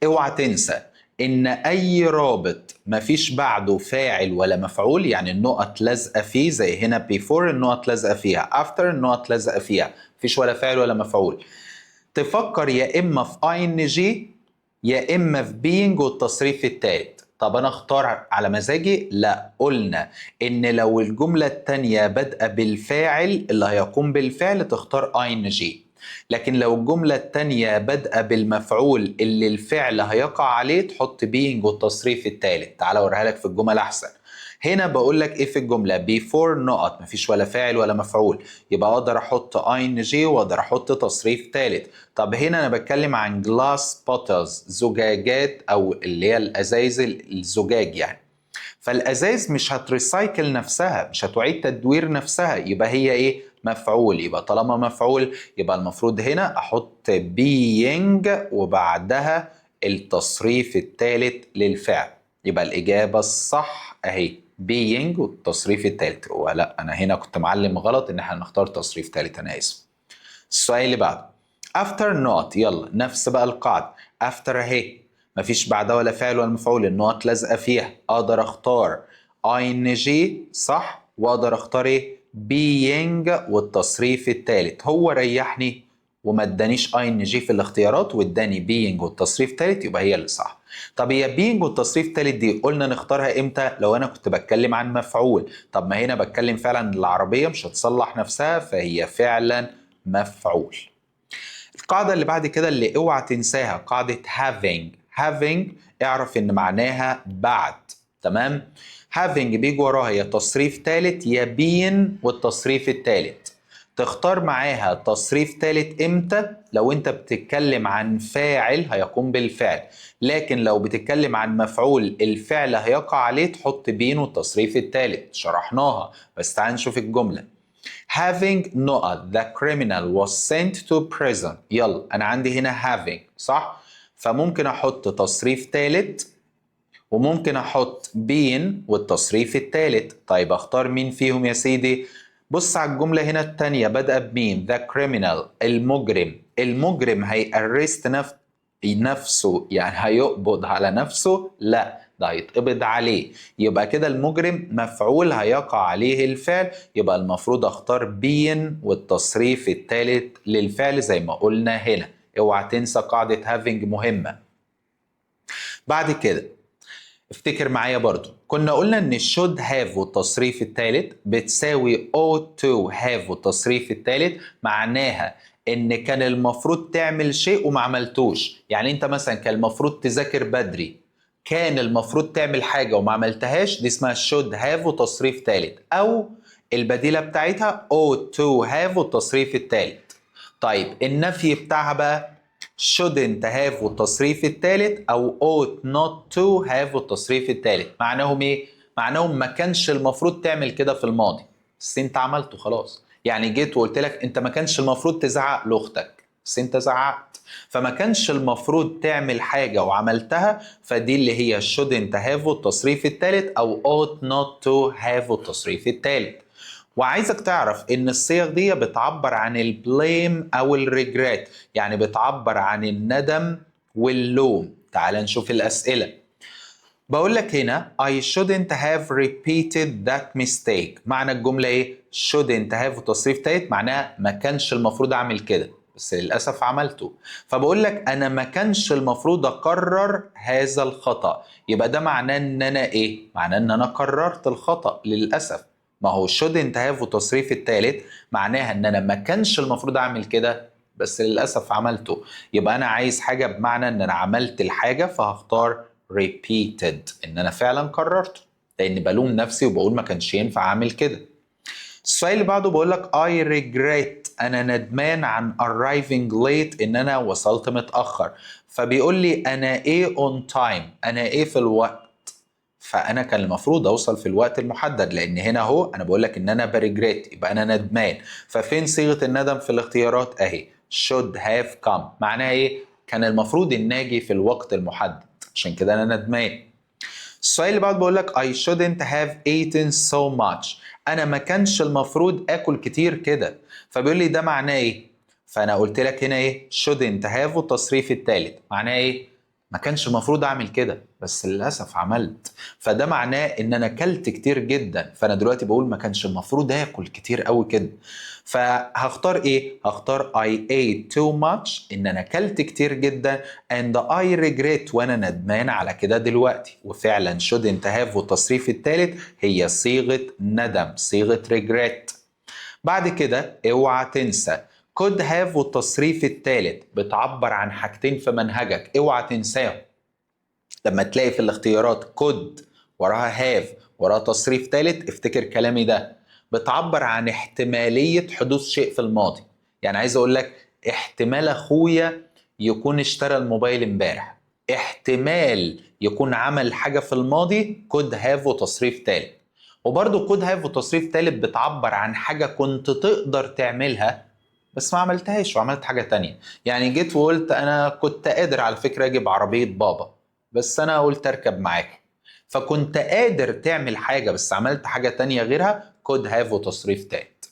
[SPEAKER 1] اوعى تنسى ان اي رابط مفيش بعده فاعل ولا مفعول، يعني النقط لازقه فيه، زي هنا before النقط لازقه فيها، after النقط لازقه فيها، مفيش ولا فاعل ولا مفعول، تفكر يا اما في ing يا اما في being والتصريف التالت. طب انا اختار على مزاجي؟ لا، قلنا ان لو الجملة التانية بادئه بالفاعل اللي هيقوم بالفعل تختار ing. لكن لو الجملة التانية بادئة بالمفعول اللي الفعل هيقع عليه تحط being والتصريف الثالث. تعال اوريها لك في الجمل احسن. هنا بقول لك ايه في الجملة؟ before نقط، مفيش ولا فاعل ولا مفعول، يبقى اقدر احط ing واقدر احط تصريف ثالث. طب هنا انا بتكلم عن glass bottles، زجاجات او اللي هي الازايز الزجاج يعني، فالازايز مش هت recycle نفسها، مش هتعيد تدوير نفسها، يبقى هي ايه؟ مفعول. يبقى طالما مفعول يبقى المفروض هنا احط being وبعدها التصريف الثالث للفعل. يبقى الاجابة الصح اهي being والتصريف الثالث. ولا انا هنا كنت معلم غلط ان احنا نختار تصريف ثالث، انا اسف. السؤال اللي بعده after نقط، يلا نفس بقى القاعدة، after اهي مفيش بعدها ولا فاعل ولا مفعول، النقط لازقه فيها، اقدر اختار ing صح، واقدر اختار ايه؟ being والتصريف الثالث. هو ريحني وما ادانيش ing في الاختيارات واداني being والتصريف الثالث، يبقى هي اللي صح. طب هي being والتصريف الثالث دي قلنا نختارها امتى؟ لو انا كنت بتكلم عن مفعول. طب ما هنا بتكلم فعلا العربية مش هتصلح نفسها، فهي فعلا مفعول. القاعدة اللي بعد كده اللي اوعى تنساها قاعدة having. having اعرف ان معناها بعد، تمام؟ having بيجي وراها يا تصريف ثالث يا been والتصريف الثالث. تختار معاها تصريف ثالث امتى؟ لو انت بتتكلم عن فاعل هيقوم بالفعل، لكن لو بتتكلم عن مفعول الفعل هيقع عليه تحط been والتصريف الثالث. شرحناها بس تعال نشوف الجملة. having نقط the criminal was sent to prison. يلا انا عندي هنا having صح، فممكن احط تصريف ثالث وممكن احط been والتصريف الثالث. طيب اختار مين فيهم يا سيدي؟ بص على الجملة هنا التانية بدأ بمين؟ the criminal المجرم. المجرم هي arrest نفسه يعني هيقبض على نفسه؟ لا، ده هيتقبض عليه. يبقى كده المجرم مفعول هيقع عليه الفعل، يبقى المفروض اختار been والتصريف الثالث للفعل زي ما قلنا هنا. اوعى تنسى قاعدة having مهمة. بعد كده افتكر معايا برضو كنا قلنا ان should have والتصريف الثالث بتساوي ought to have والتصريف الثالث، معناها ان كان المفروض تعمل شيء وما عملتوش. يعني انت مثلا كان المفروض تذاكر بدري، كان المفروض تعمل حاجة وما عملتهاش، دي اسمها should have وتصريف ثالث، او البديلة بتاعتها ought to have والتصريف الثالث. طيب النفي بتاعها بقى shouldn't have والتصريف الثالث او ought not to have والتصريف الثالث. معناهم ايه؟ معناهم ما كانش المفروض تعمل كده في الماضي بس انت عملته خلاص. يعني جيت وقلت لك انت ما كانش المفروض تزعق لاختك بس انت زعقت، فما كانش المفروض تعمل حاجة وعملتها، فدي اللي هي shouldn't have والتصريف الثالث او ought not to have والتصريف الثالث. وعايزك تعرف ان الصيغ دي بتعبر عن ال blame او ال regret، يعني بتعبر عن الندم واللوم. تعال نشوف الاسئلة. بقول لك هنا I shouldn't have repeated that mistake. معنى الجملة ايه؟ shouldn't have وتصريف تالت معناها ما كانش المفروض اعمل كده بس للأسف عملته. فبقول لك أنا ما كانش المفروض أكرر هذا الخطأ، يبقى ده معناه إن أنا إيه؟ معناه إن أنا كررت الخطأ للأسف. ما هو shouldn't have وتصريف التالت معناها إن أنا ما كانش المفروض أعمل كده بس للأسف عملته، يبقى أنا عايز حاجة بمعنى إن أنا عملت الحاجة، فهختار repeated إن أنا فعلا كررته لأن بلوم نفسي وبقول ما كانش ينفع أعمل كده. السؤال اللي بعده بقول لك I regret، أنا ندمان عن arriving late، إن أنا وصلت متأخر. فبيقول لي أنا إيه on time، أنا إيه في الوقت، فأنا كان المفروض أوصل في الوقت المحدد، لأن هنا أهو أنا بقول لك إن أنا ب regret يبقى أنا ندمان. ففين صيغة الندم في الاختيارات؟ أهي should have come، معناها إيه؟ كان المفروض إن أجي في الوقت المحدد، عشان كده أنا ندمان. السؤال اللي بعده بقول لك I shouldn't have eaten so much، انا ما كانش المفروض اكل كتير كده. فبيقول لي ده معناه ايه؟ فانا قلت لك هنا ايه؟ shouldn't have والتصريف الثالث معناه ايه؟ ما كانش المفروض اعمل كده بس للاسف عملت، فده معناه ان انا اكلت كتير جدا، فانا دلوقتي بقول ما كانش المفروض اكل كتير قوي كده. فهختار ايه؟ هختار I ate too much، ان انا اكلت كتير جدا، and I regret، وانا ندمان على كده دلوقتي. وفعلا shouldn't have والتصريف الثالث هي صيغة ندم، صيغة regret. بعد كده اوعى تنسى could have والتصريف الثالث بتعبر عن حاجتين في منهجك، اوعى تنساهم. لما تلاقي في الاختيارات could وراها have وراها تصريف ثالث، افتكر كلامي ده، بتعبر عن احتمالية حدوث شيء في الماضي. يعني عايز اقول لك احتمال اخويا يكون اشترى الموبايل امبارح، احتمال يكون عمل حاجة في الماضي، could have وتصريف ثالث. وبرضه could have وتصريف ثالث بتعبر عن حاجة كنت تقدر تعملها بس ما عملتهاش وعملت حاجة تانية. يعني جيت وقلت أنا كنت قادر على فكرة أجيب عربية بابا، بس أنا قلت أركب معاكم. فكنت قادر تعمل حاجة بس عملت حاجة تانية غيرها، could have وتصريف تالت.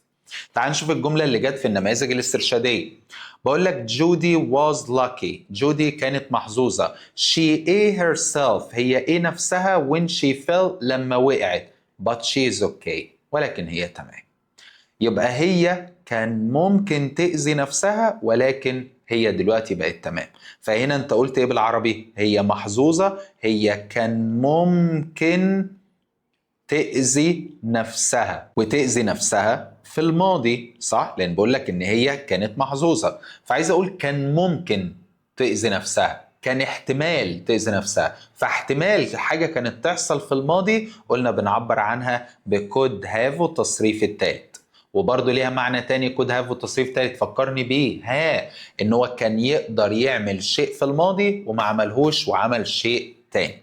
[SPEAKER 1] تعال نشوف الجملة اللي جت في النماذج الاسترشادية. بقول لك جودي was lucky، جودي كانت محظوظة. she إيه herself، هي ايه نفسها when she fell، لما وقعت، but she is okay، ولكن هي تمام. يبقى هي كان ممكن تأذي نفسها ولكن هي دلوقتي بقت تمام. فهنا انت قلت ايه بالعربي؟ هي محظوظة، هي كان ممكن تأذي نفسها وتأذي نفسها في الماضي، صح؟ لأن بقول لك إن هي كانت محظوظة، فعايز أقول كان ممكن تأذي نفسها، كان احتمال تأذي نفسها. فاحتمال حاجة كانت تحصل في الماضي قلنا بنعبر عنها ب could have والتصريف التالت. وبرضه ليها معنى تاني could have والتصريف التالت، فكرني بيه، ها، ان هو كان يقدر يعمل شيء في الماضي وما عملهوش وعمل شيء تاني.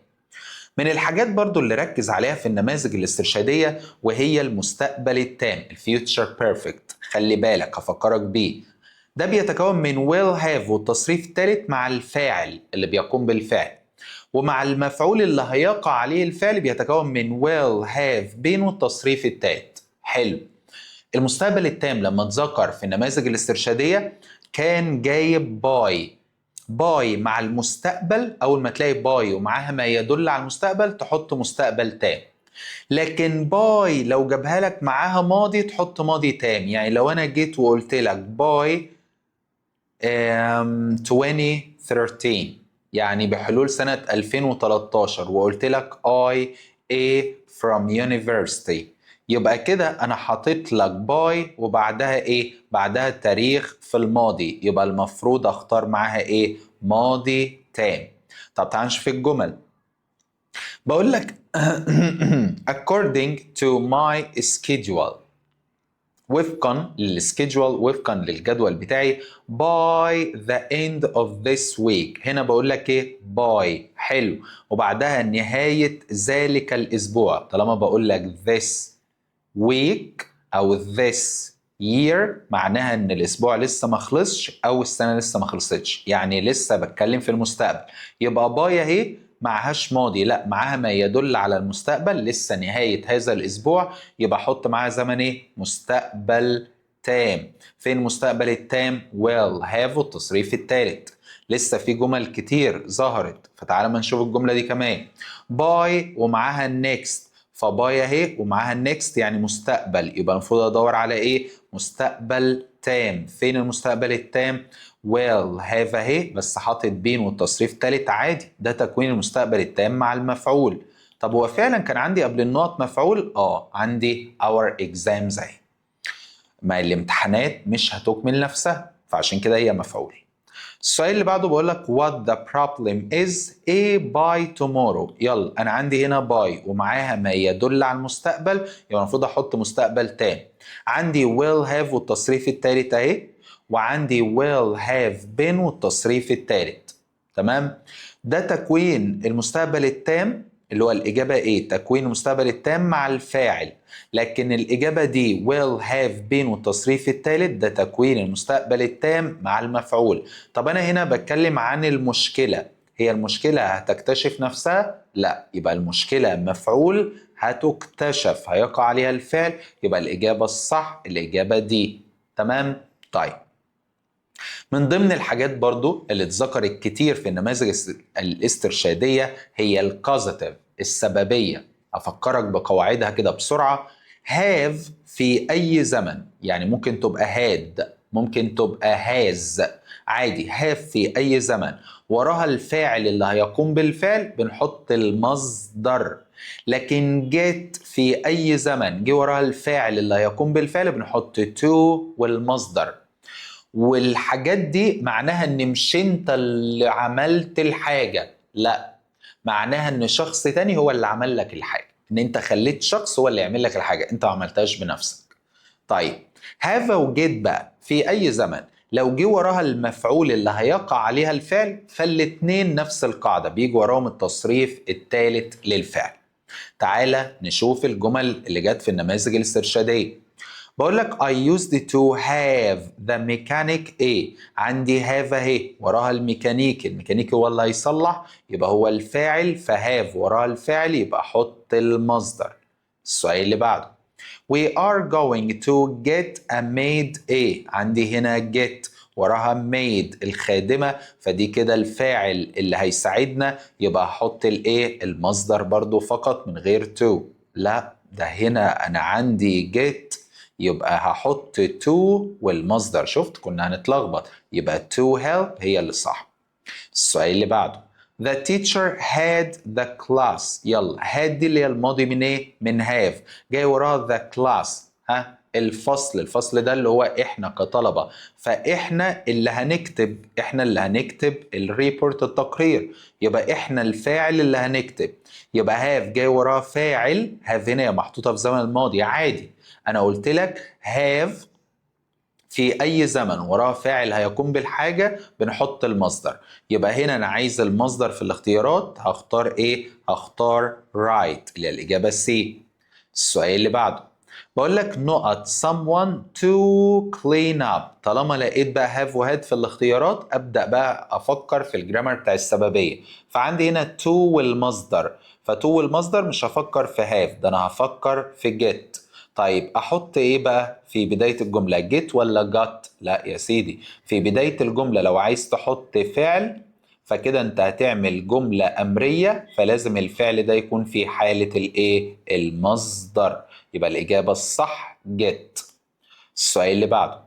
[SPEAKER 1] من الحاجات برضو اللي ركز عليها في النماذج الاسترشادية وهي المستقبل التام، ال future perfect. خلي بالك هفكرك بيه، ده بيتكون من will have والتصريف الثالث مع الفاعل اللي بيقوم بالفعل، ومع المفعول اللي هيقع عليه الفعل بيتكون من will have been والتصريف الثالث. حلو. المستقبل التام لما اتذكر في النماذج الاسترشادية كان جايب by. by مع المستقبل، أول ما تلاقي by ومعاها ما يدل على المستقبل تحط مستقبل تام. لكن by لو جابها لك معاها ماضي تحط ماضي تام. يعني لو أنا جيت وقلت لك by 2013، يعني بحلول سنة 2013، وقلت لك I إيه from university، يبقى كده انا حاطط لك by وبعدها ايه؟ بعدها تاريخ في الماضي، يبقى المفروض اختار معاها ايه؟ ماضي تام. طب تعال نشوف الجمل. بقول لك according to my schedule، وفقا لل schedule، وفقا للجدول بتاعي، by the end of this week. هنا بقول لك ايه؟ by، حلو، وبعدها نهاية ذلك الأسبوع. طالما بقول لك this week أو this year معناها ان الاسبوع لسه ما خلصش او السنه لسه ما خلصتش، يعني لسه بتكلم في المستقبل. يبقى by اهي معهاش ماضي، لا، معاها ما يدل على المستقبل، لسه نهاية هذا الأسبوع، يبقى حط معاها زمن إيه؟ مستقبل تام. فين المستقبل التام؟ will have والتصريف الثالث. لسه في جمل كتير ظهرت، فتعالى ما نشوف الجملة دي كمان. by ومعاها next، ف by اهي ومعاها next يعني مستقبل، يبقى المفروض ادور على ايه؟ مستقبل تام. فين المستقبل التام؟ will have اهي، بس حاطط been والتصريف تالت عادي، ده تكوين المستقبل التام مع المفعول. طب هو فعلا كان عندي قبل النقط مفعول؟ اه، عندي our exams اهي، ما الامتحانات مش هتكمل نفسها، فعشان كده هي مفعول. السؤال اللي بعده بقول لك what the problem is إيه by tomorrow. يلا، انا عندي هنا by ومعاها ما يدل على المستقبل، يبقى المفروض احط مستقبل تام. عندي will have والتصريف الثالث اهي، وعندي will have been والتصريف الثالث. تمام، ده تكوين المستقبل التام اللي هو الإجابة A، تكوين المستقبل التام مع الفاعل. لكن الإجابة D will have been والتصريف الثالث ده تكوين المستقبل التام مع المفعول. طب أنا هنا بتكلم عن المشكلة، هي المشكلة هتكتشف نفسها؟ لا، يبقى المشكلة مفعول، هتكتشف هيقع عليها الفعل، يبقى الإجابة الصح الإجابة D. تمام. طيب، من ضمن الحاجات برضو اللي اتذكرت كتير في النماذج الاسترشادية هي ال causative، السببية. أفكرك بقواعدها كده بسرعة. have في أي زمن، يعني ممكن تبقى had، ممكن تبقى has، عادي. have في أي زمن وراها الفاعل اللي هيقوم بالفعل بنحط المصدر. لكن get في أي زمن جه وراها الفاعل اللي هيقوم بالفعل بنحط to والمصدر. والحاجات دي معناها ان مش انت اللي عملت الحاجة، لا، معناها ان شخص تاني هو اللي عمل لك الحاجة، ان انت خليت شخص هو اللي يعمل لك الحاجة، انت ما عملتهاش بنفسك. طيب have و get بقى في اي زمن لو جه وراها المفعول اللي هيقع عليها الفعل، فالاتنين نفس القاعدة، بيجي وراهم التصريف الثالث للفعل. تعالى نشوف الجمل اللي جت في النماذج الاسترشادية. بقول لك I used to have the mechanic ايه؟ عندي have اهي وراها الميكانيكي، الميكانيكي هو اللي هيصلح، يبقى هو الفاعل، ف have وراها الفاعل يبقى حط المصدر. السؤال اللي بعده We are going to get a maid ايه؟ عندي هنا get وراها maid الخادمة، فدي كده الفاعل اللي هيساعدنا، يبقى هحط الايه؟ المصدر برضو فقط من غير to. لا، ده هنا انا عندي get يبقى هحط to والمصدر. شفت كنا هنتلخبط، يبقى to help هي اللي صح. السؤال اللي بعده The teacher had the class. يلا had دي اللي هي الماضي من ايه؟ من have، جاي وراها the class، ها الفصل، الفصل ده اللي هو احنا كطلبة، فاحنا اللي هنكتب، احنا اللي هنكتب ال report التقرير، يبقى احنا الفاعل اللي هنكتب، يبقى have جاي وراه فاعل. have هنا محطوطة في زمن الماضي عادي، انا قلت لك have في اي زمن وراه فاعل هيقوم بالحاجة بنحط المصدر، يبقى هنا انا عايز المصدر في الاختيارات، هختار ايه؟ هختار write اللي هي الاجابة C. السؤال اللي بعده بقول لك نقط someone to clean up. طالما لقيت بقى have و had في الاختيارات ابدا بقى افكر في ال grammar بتاع السببيه، فعندي هنا to والمصدر، ف to والمصدر مش هفكر في have، ده انا هفكر في get. طيب احط ايه بقى في بدايه الجمله، get ولا got؟ لا يا سيدي، في بدايه الجمله لو عايز تحط فعل فكده انت هتعمل جمله امريه، فلازم الفعل ده يكون في حاله الايه؟ المصدر، يبقى الاجابه الصح get. السؤال اللي بعده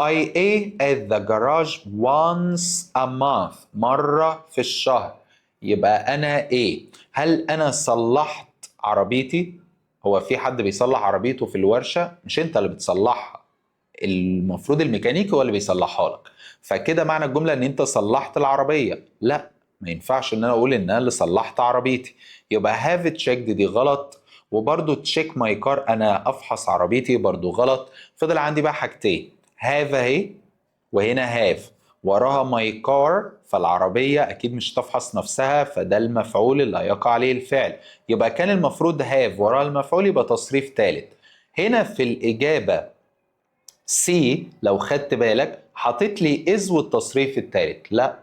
[SPEAKER 1] I ايه at the garage once a month، مرة في الشهر، يبقى أنا إيه؟ هل أنا صلحت عربيتي؟ هو في حد بيصلح عربيته في الورشة؟ مش أنت اللي بتصلحها، المفروض الميكانيكي هو اللي بيصلحها لك، فكده معنى الجملة إن أنت صلحت العربية. لا، ما ينفعش إن أنا أقول إن أنا اللي صلحت عربيتي، يبقى have checked دي غلط، وبرضو check my car أنا أفحص عربيتي برضو غلط. فضل عندي بقى حاجتين، have اهي وهنا have وراها my car، فالعربية أكيد مش تفحص نفسها، فده المفعول اللي هيقع عليه الفعل، يبقى كان المفروض have وراها المفعول يبقى تصريف ثالث. هنا في الإجابة C لو خدت بالك حاطط لي is والتصريف الثالث، لا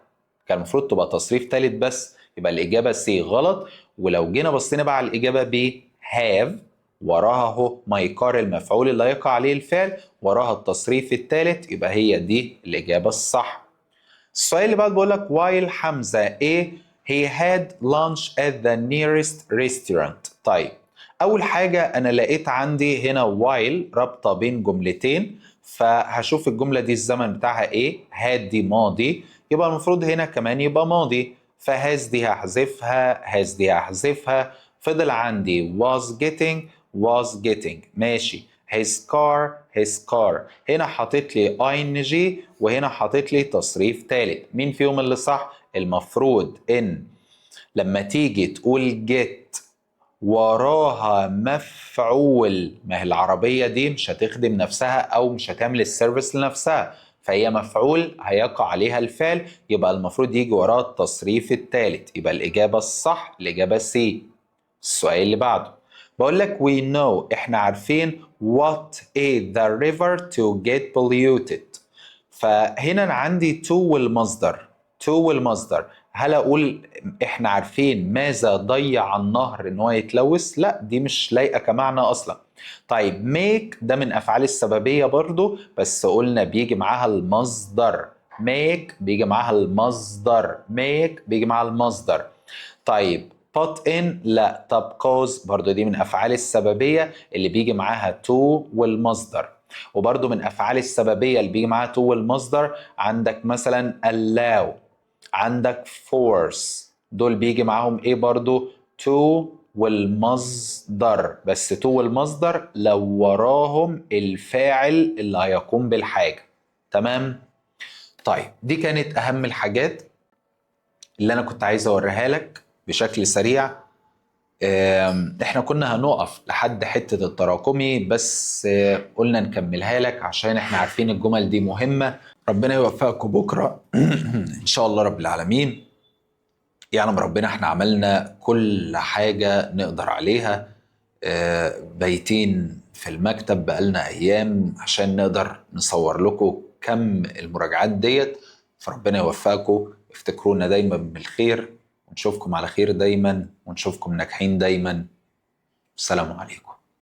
[SPEAKER 1] كان المفروض تبقى تصريف ثالث بس، يبقى الإجابة C غلط. ولو جينا بصينا بقى على الإجابة B، have وراها اهو my car المفعول اللي يقع عليه الفعل وراها التصريف الثالث، يبقى هي دي الإجابة الصح. السؤال اللي بعد بيقول لك while حمزة ايه he had lunch at the nearest restaurant. طيب أول حاجة أنا لقيت عندي هنا while رابطة بين جملتين، فهشوف الجملة دي الزمن بتاعها ايه، had دي ماضي، يبقى المفروض هنا كمان يبقى ماضي، ف has دي هحذفها، has دي هحذفها، فضل عندي was getting was getting، ماشي، his car his car، هنا حاطط لي ing وهنا حاطط لي تصريف ثالث، مين فيهم اللي صح؟ المفروض ان لما تيجي تقول get وراها مفعول، ما هي العربية دي مش هتخدم نفسها او مش هتعمل ال service لنفسها، فهي مفعول هيقع عليها الفعل، يبقى المفروض يجي وراها التصريف الثالث، يبقى الإجابة الصح الإجابة C. السؤال اللي بعده بقول لك we know احنا عارفين what ايه the river to get polluted. فهنا انا عندي to والمصدر، to والمصدر، هل اقول احنا عارفين ماذا ضيع النهر ان هو يتلوث؟ لا، دي مش لايقه كمعنى اصلا. طيب make ده من افعال السببيه برضو، بس قلنا بيجي معاها المصدر، make بيجي معاها المصدر، make بيجي معاها المصدر. طيب put in لا، طب cause برضو دي من افعال السببيه اللي بيجي معاها to والمصدر، وبرضو من افعال السببيه اللي بيجي معاها to والمصدر عندك مثلا allow، عندك force، دول بيجي معاهم ايه برضو؟ to والمصدر، بس to والمصدر لو وراهم الفاعل اللي هيقوم بالحاجة. تمام. طيب دي كانت اهم الحاجات اللي انا كنت عايز اوريها لك بشكل سريع. احنا كنا هنقف لحد حتة التراكمي، بس قلنا نكملها لك عشان احنا عارفين الجمل دي مهمة. ربنا يوفقكم بكرة ان شاء الله رب العالمين. يعلم ربنا احنا عملنا كل حاجة نقدر عليها، بايتين في المكتب بقالنا ايام عشان نقدر نصور لكم كم المراجعات ديت. فربنا يوفقكم، افتكرونا دايما بالخير، ونشوفكم على خير دايما، ونشوفكم ناجحين دايما. السلام عليكم.